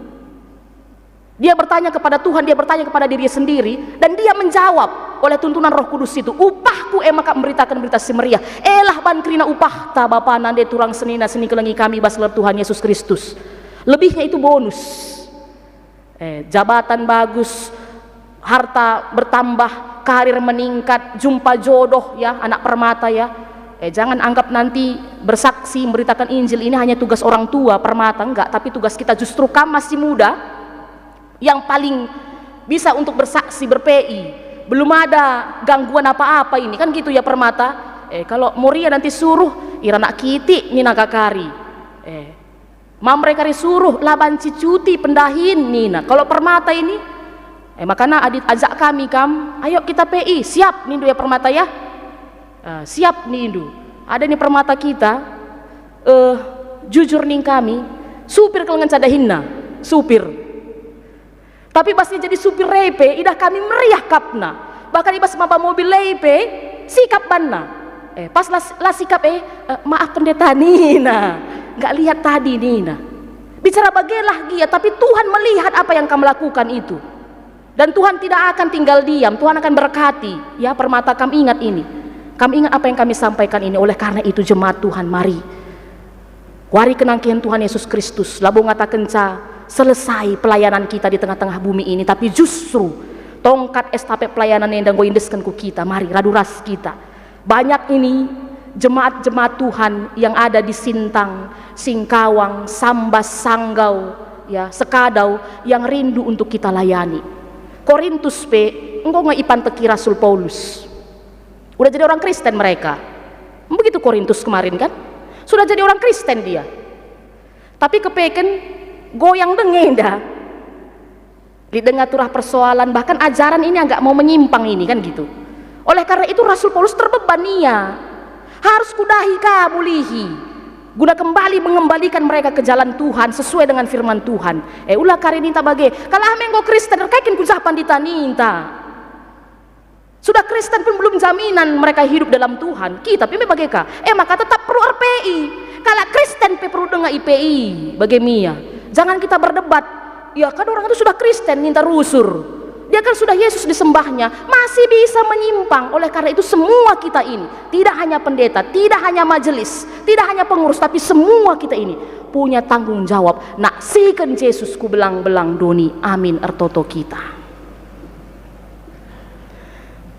Dia bertanya kepada Tuhan, dia bertanya kepada dirinya sendiri, dan dia menjawab oleh tuntunan Roh Kudus itu, "Upahku e maka mberitaken Berita Si Meriah." Elah ban kerina upahta, bapa, nande, turang, senina, senikelengi kami bas gelar Tuhan Yesus Kristus. Lebihnya itu bonus. Eh, jabatan bagus, harta bertambah, karir meningkat, jumpa jodoh ya, anak permata ya. Eh, jangan anggap nanti bersaksi, memberitakan Injil ini hanya tugas orang tua, permata, enggak, tapi tugas kita justru kam masih muda, yang paling bisa untuk bersaksi, ber-P I. Belum ada gangguan apa-apa ini, kan gitu ya, permata. Eh, kalau Moria nanti suruh, iranak kitik nina kakari. Eh, Mamre kari suruh, la banci cuti pendahin, nina. Kalau permata ini, eh, makana adi ajak kami kam, ayo kita P I, siap nindu ya permata ya? Eh, siap nindu. Ada ni permata kita, eh, jujur ning kami, supir kal ngenca dahinna, supir. Tapi bas ia jadi supir e pe, idah kami meriah kapna. Bahkan i bas maba mobil e pe, sikap banna. Eh, pas la, la sikap e, eh, "Maaf pendeta," nina. "Nggak lihat tadi," nina. Bicara bagelah gia, tapi Tuhan melihat apa yang kamu lakukan itu. Dan Tuhan tidak akan tinggal diam, Tuhan akan berkati. Ya, permata, kam ingat ini. Kam ingat apa yang kami sampaikan ini. Oleh karena itu, jemaat Tuhan, mari. Wari kenangkihen Tuhan Yesus Kristus, labo ngatakenca selesai pelayanan kita di tengah-tengah bumi ini, tapi justru tongkat estafet pelayanan enda enggo iendesken ku kita. Mari, radu ras kita. Banyak ini jemaat-jemaat Tuhan yang ada di Sintang, Singkawang, Sambas, Sanggau, ya, Sekadau yang rindu untuk kita layani. Korintus pe enggo nge ipanteki Rasul Paulus. Udah jadi orang Kristen mereka. Begitu Korintus kemarin kan? Sudah jadi orang Kristen dia. Tapi kepeken goyang deng enda. Di tengah turah persoalan, bahkan ajaran ini agak mau menyimpang ini kan gitu. Oleh karena itu Rasul Paulus terbeban ia. "Harus kudahi ka mulihi. Guna kembali mengembalikan mereka ke jalan Tuhan sesuai dengan firman Tuhan." Eh, ula kari ninta bage. Kalah me enggo Kristen, erkaiken ku jah pandita ninta. Sudah Kristen pun belum jaminan mereka hidup dalam Tuhan. Kita pe me bage ka. Eh, maka tetap perlu R P I. Kalak Kristen pe perlu denga I P I. Bage mia. Jangan kita berdebat. Ya, kan orang itu sudah Kristen, ninta rusur. Dia Kan sudah Yesus disembahnya, masih bisa menyimpang. Oleh karena itu, semua kita ini, tidak hanya pendeta, tidak hanya majelis, tidak hanya pengurus, tapi semua kita ini punya tanggung jawab naksiken Jesus ku belang-belang doni. Amin ertoto kita.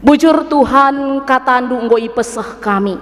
Bujur Tuhan, kataNdu enggo ipeseh kami.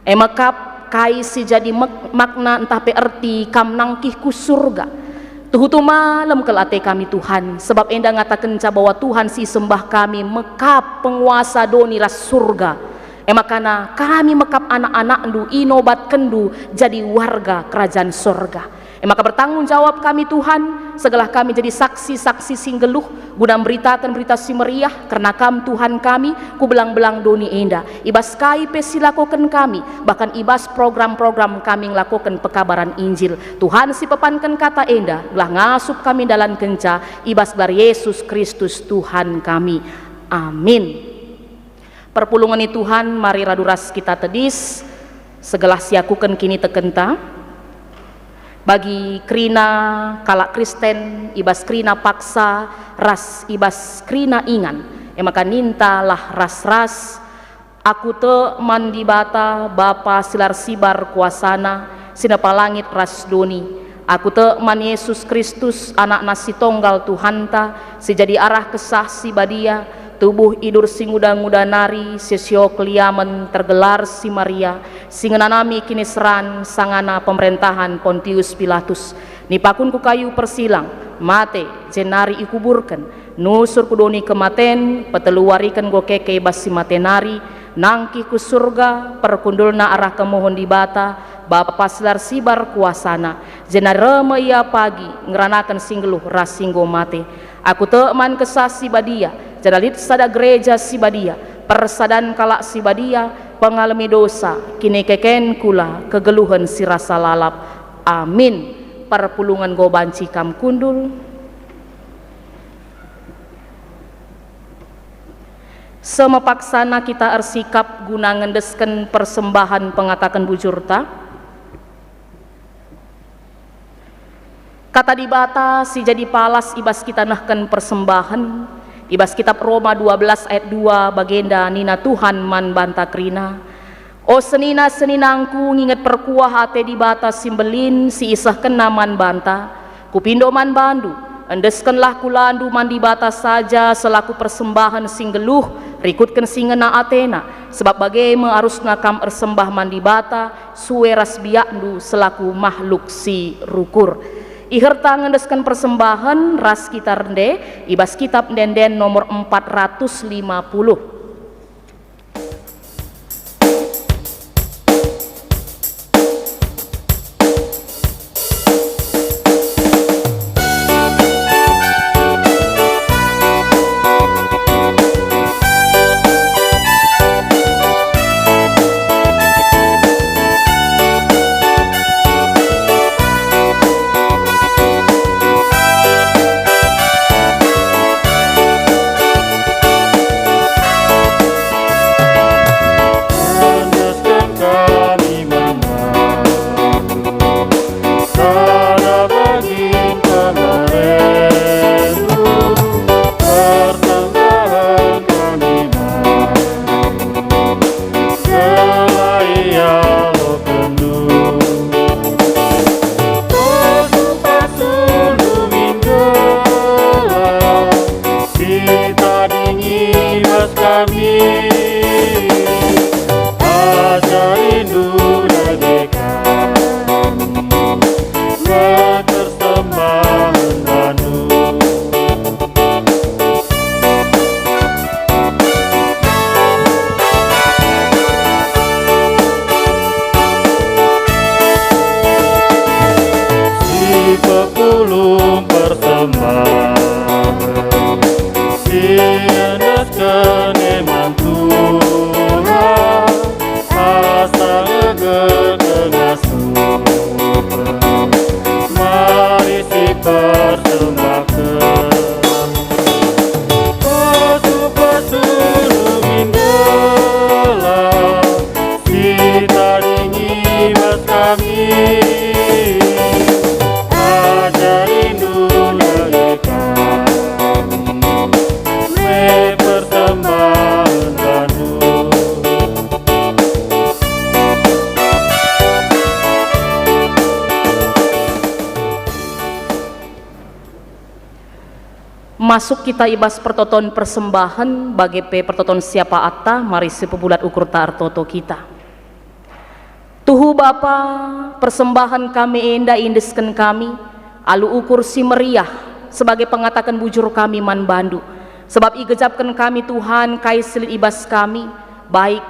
E mekap kai si jadi mek-, makna ntah pe erti Kam nangkih ku Surga. Tuhu-tuhu malem kal ate kami, Tuhan, sebab enda ngatakenca bahwa Tuhan si isembah kami mekap penguasa doni ras Surga. E makana kami mekap anak-anakNdu, inobatkenNdu jadi warga Kerajaan Sorga. E maka bertanggung jawab kami, Tuhan, segelah kami jadi saksi-saksi si nggeluh guna mberitaken Berita Si Meriah kerna Kam, Tuhan kami, ku belang-belang doni enda. I bas kai pe si lakoken kami, bahkan i bas program-program kami ngelakoken pekabaran Injil. Tuhan si pepanken kata enda, gelah ngasup kami ndalankenca i bas gelar Yesus Kristus, Tuhan kami. Amin. Perpulungen ni Tuhan, mari radu ras kita tedis, segelah siakuken kinitekenta. Bagi kerina kalak Kristen, i bas kerina paksa, ras i bas kerina ingan, e maka nintalah ras-ras, "Aku tek man Dibata, Bapa si la ersibar kuasaNa, si nepa langit ras doni. Aku tek man Yesus Kristus, AnakNa si Tonggal Tuhanta, si jadi arah Kesah Si Badia, tubuh idur si nguda-nguda nari, si sio keliamen, tergelar si Maria, si ngenanami kiniseran sangana pemerentahen Pontius Pilatus. Nipakun ku kayu persilang, mate, jenari ikuburken, nusur ku doni kematen, petelu wariken enggo keke i bas si mate nari, nangkih ku Surga, perkundulna arah kemuhen Dibata, Bapa si la ersibar kuasaNa, jenari reh me Ia pagi ngeranaken si nggeluh ras si enggo mate. Aku tek man Kesah Si Badia, janah lit sada gereja si badia, persadan kalak si badia, pengalemi dosa, kinikeken kula, kegeluhen si rasa lalap. Amin." Perpulungen enggo banci kam kundul. Semepaksana kita ersikap guna ngendesken persembahen pengataken bujurta. Kata Dibata si jadi palas i bas kita nehken persembahen, i bas kitab Roma dua belas ayat dua bagenda nina Tuhan man banta kerina, "O senina-seninangku, nginget perkuah ate Dibata si mbelin si isehkenNa man banta. Kupindo man bandu, endeskenlah kulandu man Dibata saja selaku persembahen si nggeluh, rikutken si ngena ateNa, sebab bage me arusna kam ersembah man Dibata, sue ras biakndu selaku mahluk si rukur." Iherta ngendesken persembahen ras kita rende i bas kitab Ende-enden nomor empat ratus lima puluh. Endesken kami man bandu, sada bagin pengerendu, persembahen kami man bandu, gelah ialokenndu. Pasu-pasundu min gelah, si tading i bas kami, ajarindu dage kami, metersembahen bandu. Si pepulung persembahen, si endesken e man Tuhan, asa nggegetken ngasupen, mari sipersembahken. Pasu-pasu min gelah, si tading i bas kami, ajarindu dage kami, Masuk kita i bas pertoton persembahen, bage pe pertoton siapaatta, mari sipebulat ukurta ertoto kita. Tuhu Bapa, persembahen kami enda iendesken kami alu ukur si meriah, sebagai pengataken bujur kami man bandu, sebab igejapken kami, Tuhan, kai si lit i bas kami, baik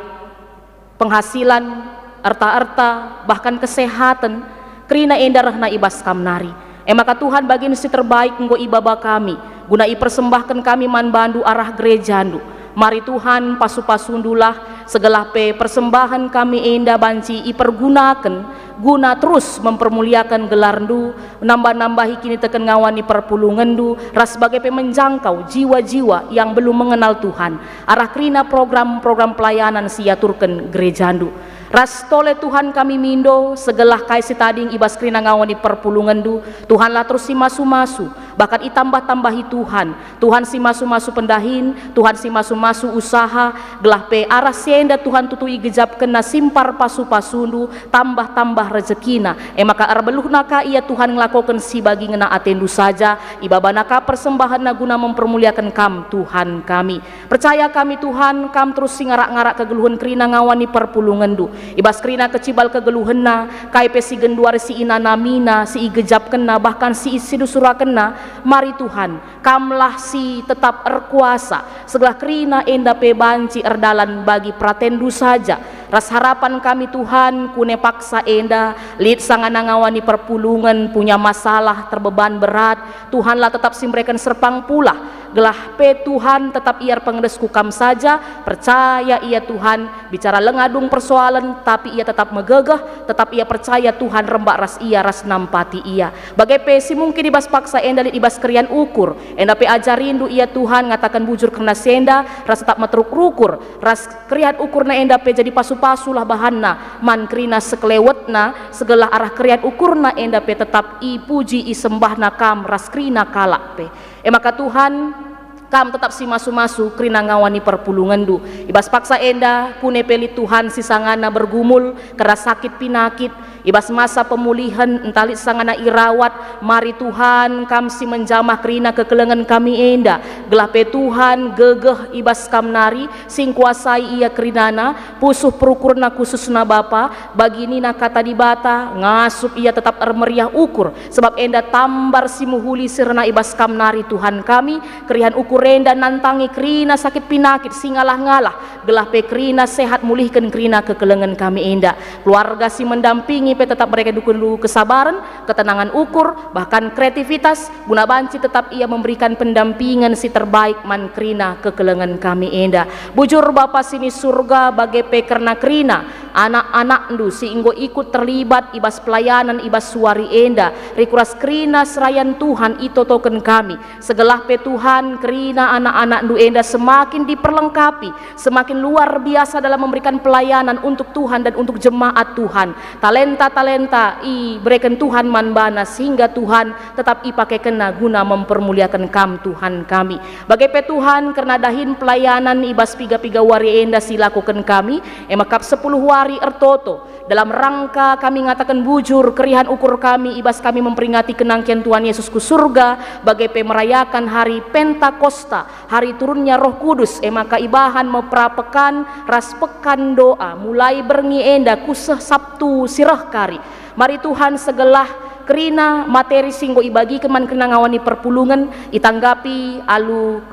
penghasilan, erta-erta, bahkan kesehaten, kerina enda rehna i bas Kam nari. E maka Tuhan, bagin si terbaik enggo ibaba kami, guna ipersembahken kami man bandu arah gerejandu. Mari Tuhan, pasu-pasundulah, segelah pe persembahen kami enda banci ipergunaken guna terus mempermuliaken gelarndu, nambah-nambahi kiniteken ngawan ni perpulungenndu, ras bage pe menjangkau jiwa-jiwa yang belum mengenal Tuhan, arah kerina program-program pelayanan si iaturken gerejandu. Ras tole Tuhan kami mindo, segelah kai si tading i bas kerina ngawan ni perpulungenndu, Tuhanlah terus si masu-masu, bahkan itambah-tambahi Tuhan. Tuhan si masu-masu pendahin, Tuhan si masu-masu usaha, gelah pe arah si enda Tuhan tutu igejapkenna simpar pasu-pasundu, tambah-tambah rejekina. E maka erbeluhna ka ia Tuhan ngelakoken si bagi ngena atendu saja, ibabana ka persembahenna guna mempermuliaken Kam, Tuhan kami. Percaya kami, Tuhan, Kam terus si ngarak-ngarak kegeluhen kerina ngawan ni perpulungenndu. I bas kerina kecibal kegeluhenna, kai pe si genduari si inanamina, si igejapkenna, bahkan si isinusurakenna, mari Tuhan, Kamlah si tetap erkuasa, segelah kerina enda pe banci erdalan bagi peratenNdu saja. Ras harapan kami, Tuhan, kune paksa enda, lit sangana ngawan ni perpulungen punya masalah terbeban berat, Tuhanlah tetap si mereken serpang pulah, gelah pe Tuhan tetap ia erpengendes ku Kam saja, percaya ia, Tuhan, bicara lenga dung persoalen, tapi ia tetap megegeh, tetap ia percaya Tuhan rembak ras ia ras nampati ia. Bage pe si mungkin i bas paksa enda lit i bas keriahen ukur, enda pe ajarindu ia Tuhan ngataken bujur kerna si enda, ras tetap meteruk rukur, ras keriahen ukurna enda pe jadi pasu-pasulah bahanna man kerina sekelewetna, segelah arah keriahen ukurna enda pe tetap ipuji isembahna Kam ras kerina kalak pe. E maka Tuhan, Kam tetap si masu-masu kerina ngawan ni perpulungenndu. I bas paksa enda, kune pe lit Tuhan si sangana bergumul kerna sakit pinakit, i bas masa pemulihen ntah lit sangana irawat, mari Tuhan, Kam si menjamah kerina kekelengen kami enda, gelah pe Tuhan gegeh i bas Kam nari, si ngkuasai ia kerinana, pusuh perukurna khususna Bapa, bagi nina Kata Dibata, ngasup ia tetap ermeriah ukur, sebab enda tambar si mehuli si rena i bas Kam nari, Tuhan kami, keriahen ukur enda nantangi kerina sakit pinakit si ngalah-ngalah, gelah pe kerina sehat mulihken kerina kekelengen kami enda. Keluarga si mendampingi pe tetap mereken dukun kesabaran, ketenangan ukur, bahkan kreativitas, guna banci tetap ia memberikan pendampingen si terbaik man kerina kekelengen kami enda. Bujur Bapa si ni Surga, bage pe kerna kerina anak-anakNdu si enggo ikut terlibat i bas pelayanan i bas suari enda, rikut ras kerina serayan Tuhan itotoken kami. Segelah pe Tuhan, kerina anak-anakNdu enda semakin diperlengkapi, semakin luar biasa dalam memberikan pelayanan untuk Tuhan dan untuk jemaat Tuhan. Talenta-talenta ibereken Tuhan man bana, sehingga Tuhan tetap ipakekenna guna mempermuliaken Kam, Tuhan kami. Bage pe Tuhan, kerna dahin pelayanan i bas piga-piga wari enda si lakoken kami, e maka sepuluh wari ertoto, dalam rangka kami ngataken bujur, keriahen ukur kami i bas kami memperingati kenangkian Tuhan Yesus ku Surga, bage pe merayakan hari Pentakosta, hari turunnya Roh Kudus, e maka ibahan me perapekan ras pekan doa, mulai berngi enda ku seh Sabtu si reh kari. Mari Tuhan, segelah kerina materi si enggo ibagiken man kerina ngawan ni perpulungen, itanggapi alu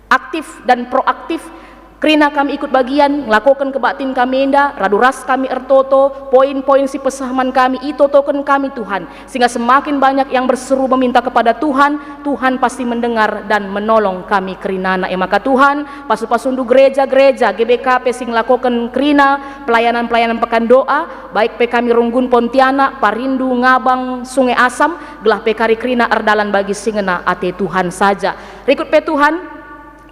aktif dan proaktif. Kerina kami ikut bagian ngelakoken kebaktin kami enda, radu ras kami ertoto, poin-poin si peseh man kami itotoken kami, Tuhan, sehingga semakin banyak yang berseru meminta kepada Tuhan, Tuhan pasti mendengar dan menolong kami kerinana. E maka Tuhan, pasu-pasundu gereja-gereja G B K P si ngelakoken kerina pelayanan-pelayanan pekan doa, baik pe kami runggun Pontianak, Parindu, Ngabang, Sungai Asam, gelah pe kari kerina erdalan bagi si ngena ate Tuhan saja. Rikut pe Tuhan,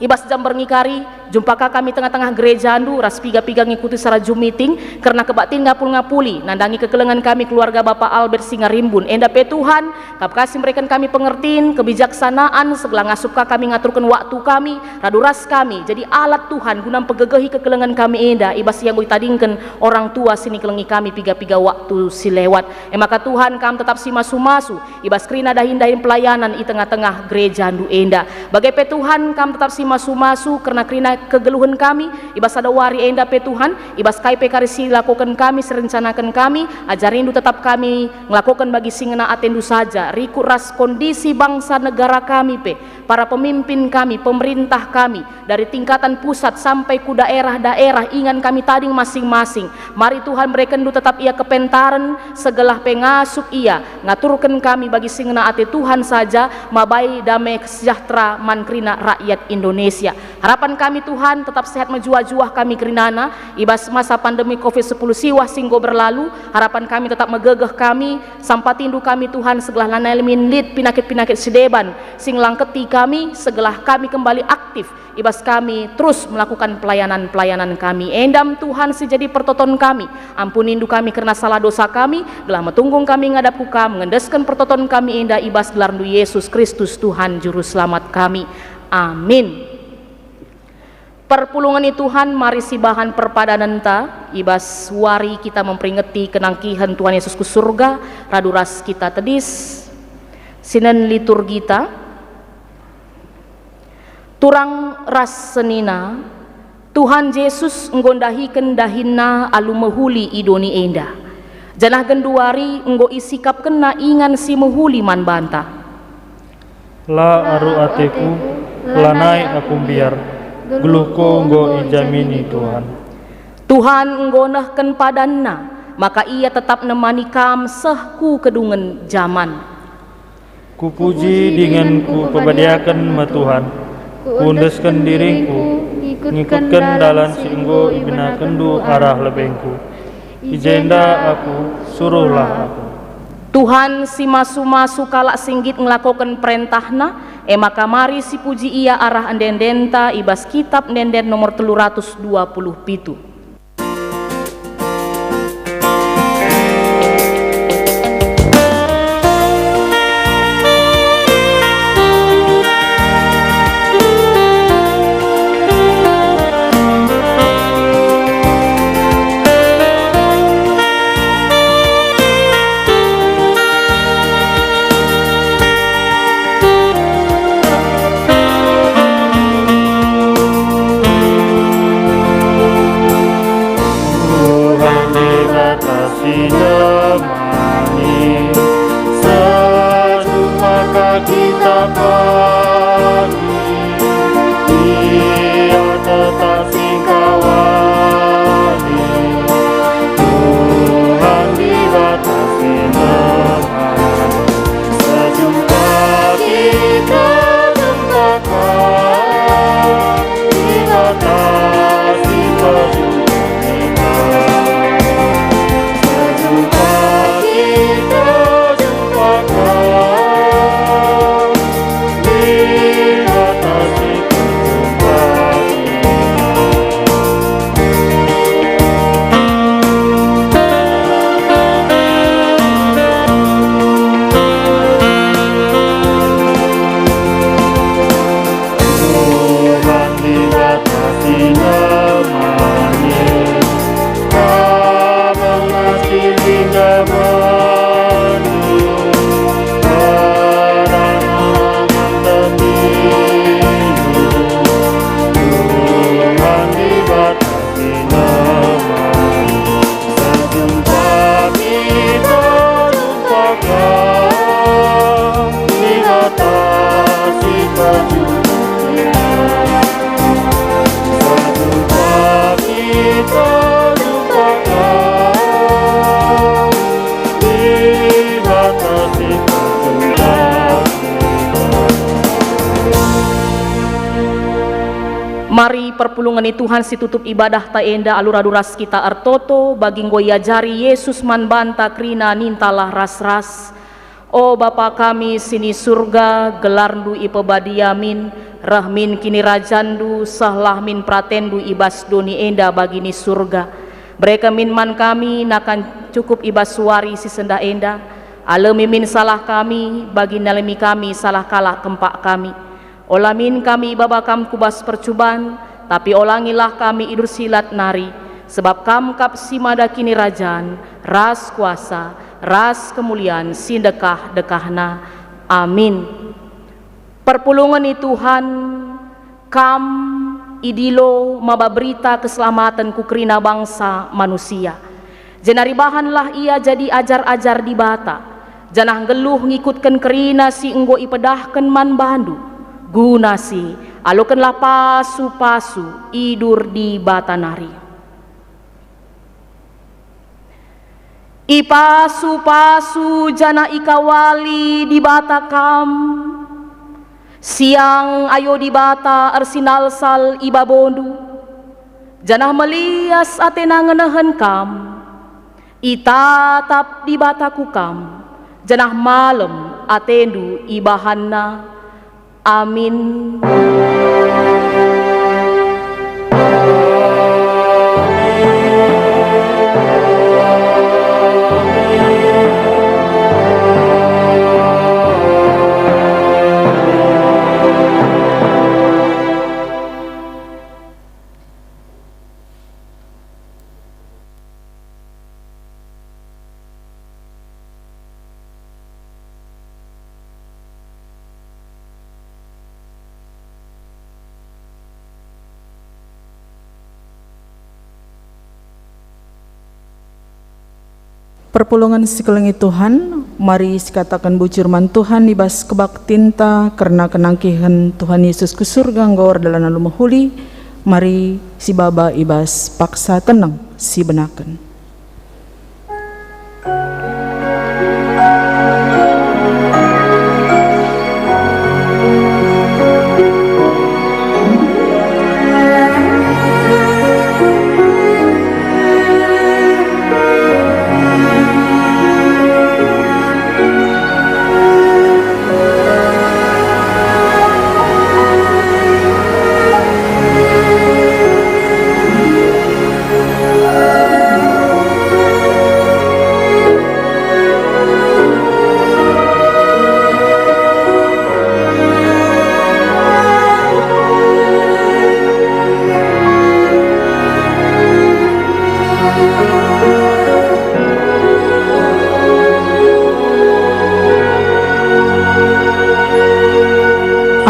i bas jam berngi kari, Jumpa ka kami tengah-tengah gerejandu ras piga-piga ngikuti secara Zoom meeting kerna kebaktin ngapul-ngapuli, nandangi kekelengen kami keluarga Bapa Albert Singarimbun. Enda pe Tuhan, Kam ka si mereken kami pengertin, kebijaksanaan, segelah ngasup ka kami ngaturken waktu kami, radu ras kami, jadi alat Tuhan guna mpegegehi kekelengen kami enda i bas ia enggo itadingken orang tua si nikelengi kami piga-piga waktu si lewat. E maka Tuhan, Kam tetap si masu-masu i bas kerina dahin-dahin pelayanan i tengah-tengah gerejandu enda. Bage pe Tuhan, Kam tetap si masu-masu kerna kerina kegeluhen kami i bas sada wari enda pe Tuhan, i bas kai pe kari si lakoken kami, si rencanaken kami, ajarindu tetap kami ngelakoken bagi si ngena atendu saja, rikut ras kondisi bangsa negara kami pe, para pemimpin kami, pemerintah kami, dari tingkatan pusat sampai ku daerah-daerah ingan kami tading masing-masing. Mari Tuhan berekenndu tetap ia kepentaren, segelah pe ngasup ia ngaturken kami bagi si ngena ate Tuhan saja, mabai dame sejahtera man kerina rakyat Indonesia. Harapan kami Tuhan tetap sehat mejuah-juah kami kerinana, i bas masa pandemi covid sepuluh siwah si enggo berlalu, harapan kami tetap megegeh kami, sampatindu kami Tuhan segelah lanai min lit pinakit-pinakit si deban si ngelangketi kami, segelah kami kembali aktif i bas kami terus melakukan pelayanan-pelayanan kami. Endam Tuhan si jadi pertoton kami, ampunindu kami kerna salah dosa kami, gelah metunggung kami ngadap ku Kam, ngendesken pertoton kami enda i bas gelarNdu Yesus Kristus Tuhan Juru Selamat kami. Amin. Perpulungen ni Tuhan, mari sibahan perpadanenta i bas wari kita memperingeti kenangkihen Tuhan Yesus ku surga, radu ras kita tedis. Sinen liturgita, turang ras senina, Tuhan Jesus enggo ndahiken dahinNa alu mehuli i doni enda, janah genduari enggo isikapkenNa ingan si mehuli man banta. La aru ateku, lanai aku mbiar, geluhku enggo ijamini Tuhan. Tuhan enggo nehken padanNa, maka Ia tetap nemani kam seh ku kedungen jaman. Kupuji dingen kupepadiaken me Tuhan, kuendesken diringku, ngikutken dalan si enggo ibenakenndu arah lebengku. I jenda aku, suruhlah aku. Tuhan si masu-masu kalak si nggit ngelakoken perentahNa, e maka mari sipuji Ia arah ende-endenta i bas Kitap Ende-enden nomor telu ratus dua puluh pitu. Tuhan Dibata si ndemani, sesumpah maka kita bagi, Ia tetap si ngkawali. Tuhan Dibata si ndemani, sejumpah kita jumpakan, Dibata si pejumpah kita. Sejumpah kita jumpakan, Dibata si pejumpah kita. Tuhan Dibata si ndemani, Abang nasi dinda mani, barang-barang temilu. Tuhan Dibata si ndemani, sejumpah kita jumpakan, Dibata si pejumpah kita. Sejumpah kita jumpakan, Dibata si pejumpah kita. Mari perpulungen ni Tuhan si tutup ibadahta enda alu radu ras kita ertoto, bagi enggo iajari Jesus man banta kerina, nintalah ras-ras. O Bapa kami si ni Surga, gelarNdu ipebadia min, reh min kinirajanNdu, sehlah min peratenNdu i bas doni enda bagi ni Surga. Bereken min man kami nakan cukup i bas wari si sendah enda. Alemi min salah kami, bagi nalemi kami salah kalak kempak kami. Ola min kami ibaba Kam ku bas percuban, tapi olangilah kami i dursilat nari, sebab Kam kap si mada kinirajan, ras kuasa, ras kemulian si ndekah-ndekahna. Amin. Perpulungen i Tuhan, Kam idilo maba berita keselamaten ku kerina bangsa manusia. Jenari bahanlah ia jadi ajar-ajar Dibata, janah nggeluh ngikutken kerina si enggo ipedahken man bandu, guna si alokenlah pasu-pasu idur Dibata nari. Ipasu-pasu janah ikawali Dibata kam, siang ayo Dibata ersinalsal i babondu, janah melias atena ngenehen kam. Itatap Dibata ku kam, janah malem atendu ibahanNa. Amin. Perpulungen si kelengi Tuhan, mari sikataken bujur man Tuhan i bas kebaktinta kerna kenangkihen Tuhan Yesus ku Surga enggo erdalan alu mehuli. Mari sibaba i bas paksa teneng sibenaken.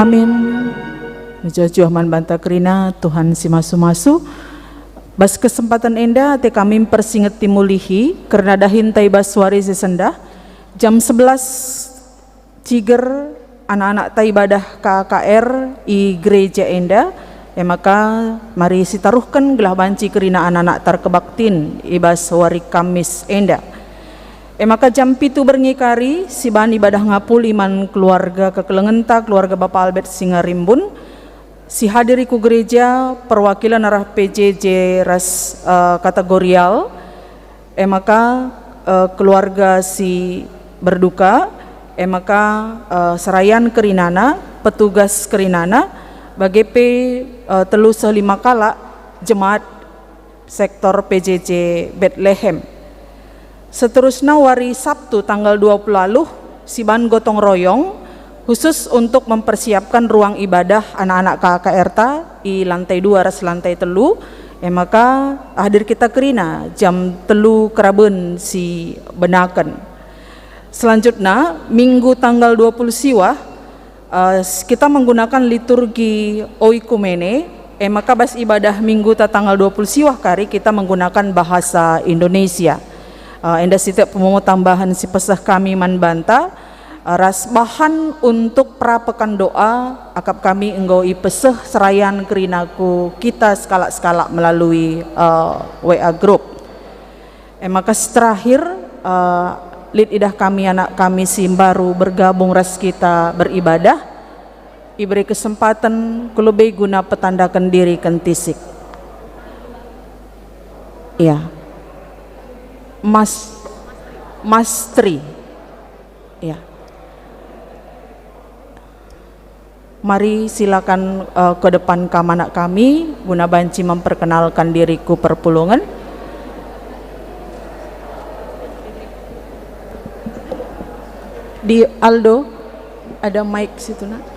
Amin. Mejuah-juah man banta kerina, Tuhan si masu-masu. Bas kesempaten enda ate kami mpersingeti mulihi kerna dahinta i bas wari si sendah, jam sebelas ciger anak-anakta ibadah K K R i gereja enda. E maka mari sitaruhken gelah banci kerina anak-anakta erkebaktin i bas wari Kamis enda. E maka jam pitu berngi kari siban ibadah ngapuli man keluarga kekelengenta, keluarga Bapa Albert Singarimbun, si hadir ku gereja, perwakilen arah P J J ras, eh, kategorial, e maka, eh, keluarga si berduka, e maka, eh, serayan kerinana, petugas kerinana, bage pe, eh, telu seh lima kalak jemaat sektor P J J Betlehem. Seterusna wari Sabtu tanggal dua puluh aluh, siban gotong royong khusus untuk mempersiapkan ruang ibadah anak-anak K K R ta i lantai dua ras lantai telu, e maka hadir kita kerina jam telu keraben si benaken. Selanjutna, Minggu tanggal dua puluh siwah, eh, s-, kita menggunakan liturgi oikumene, e maka bas ibadah Mingguta tanggal dua puluh siwah kari kita menggunakan bahasa Indonesia. Eh, enda sitik pemumu tambahan si peseh kami man banta, eh, ras bahan untuk perapekan doa akap kami enggo ipeseh serayan kerina ku kita sekalak-sekalak melalui, eh, W A group. E maka si terakhir, eh, lit idah kami anak kami si mbaru bergabung ras kita beribadah, iberi kesempaten ku lebe guna petandaken diri kentisik. Ya. Mas, Mas Tri. Ya. Mari silakan, eh, ke depan kam anak kami guna banci memperkenalkan diri ku perpulungen. Di Aldo, ada mic situ, Nak.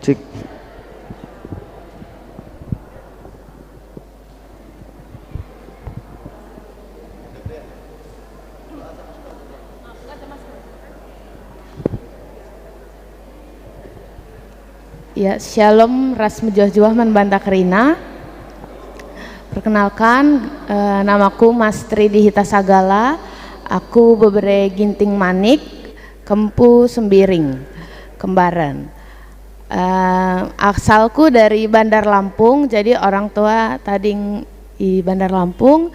Cek. Ya, shalom ras mejuah-juah man banta kerina. Perkenalkan, eh, namaku Mas Tri Dihita Sagala. Aku bebere Ginting Manik, Kempu Sembiring, Kembaren. Eh, asalku dari Bandar Lampung, jadi orang tua tading i Bandar Lampung.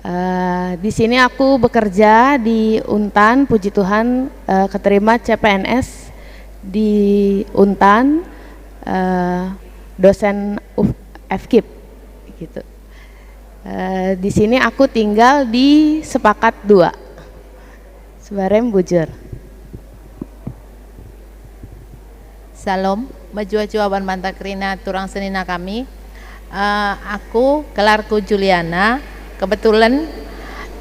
Eh, di sini aku bekerja di Untan, puji Tuhan, eh, keterima C P N S di Untan, eh, dosen U F, F kip, gitu. Eh, di sini aku tinggal di Sepakat dua. Cibarem bujur. Shalom, mejuah-juah man banta kerina turang senina kami. Eh, aku gelarku Juliana. Kebetulan,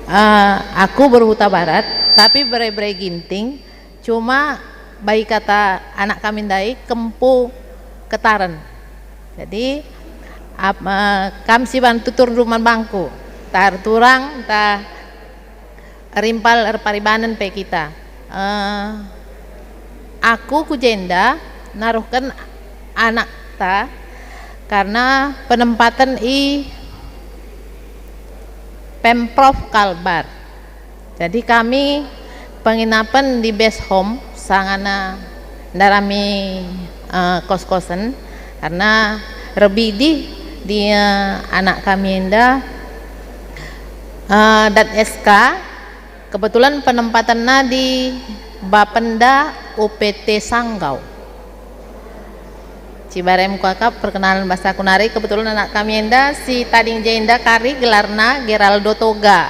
eh, aku berhuta Barat, tapi bere-bere Ginting. Cuma bagi kata anak kami ndai, Kempu Ketaren. Jadi, ap-, eh, kam si bantu turun man bangku, ntah erturang, ntah rimpal erparibanen pe kita. Eh, aku ku jenda naruhken anakta karena penempaten i Pemprov Kalbar. Jadi kami penginapen di base home, sangana ndarami, eh, kos-kosen, karena reh bidih di, eh, anak kami enda, eh, dat S K, kebetulan penempatenna di Bapenda U P T Sanggau. Cibarem kuakap perkenalan basaku nari, kebetulan anak kami enda si tading je enda kari gelarna Geraldo Toga.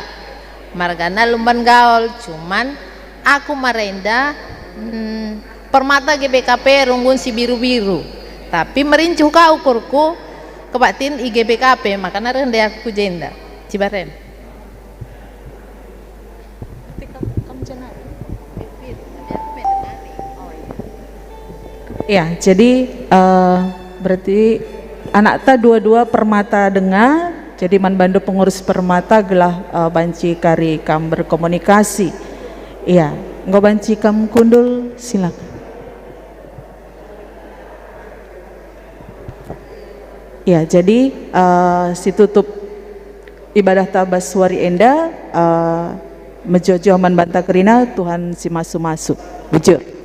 Margana Lumban Gaul, cuman aku marenda, mm, permata G B K P runggun si biru-biru. Tapi merincuh ka ukurku kebaktin i G B K P, makana reh ndai aku ku jenda. Cibarem. Ya, jadi, eh, berarti anakta dua-dua permata denga, jadi man bandu pengurus permata gelah, eh, banci kari kam berkomunikasi. Iya, enggo banci kam kundul, silakan. Ya, jadi, eh, situtup ibadahta bas wari enda, eh, mejuah-juah man banta kerina, Tuhan si masu-masu. Bujur.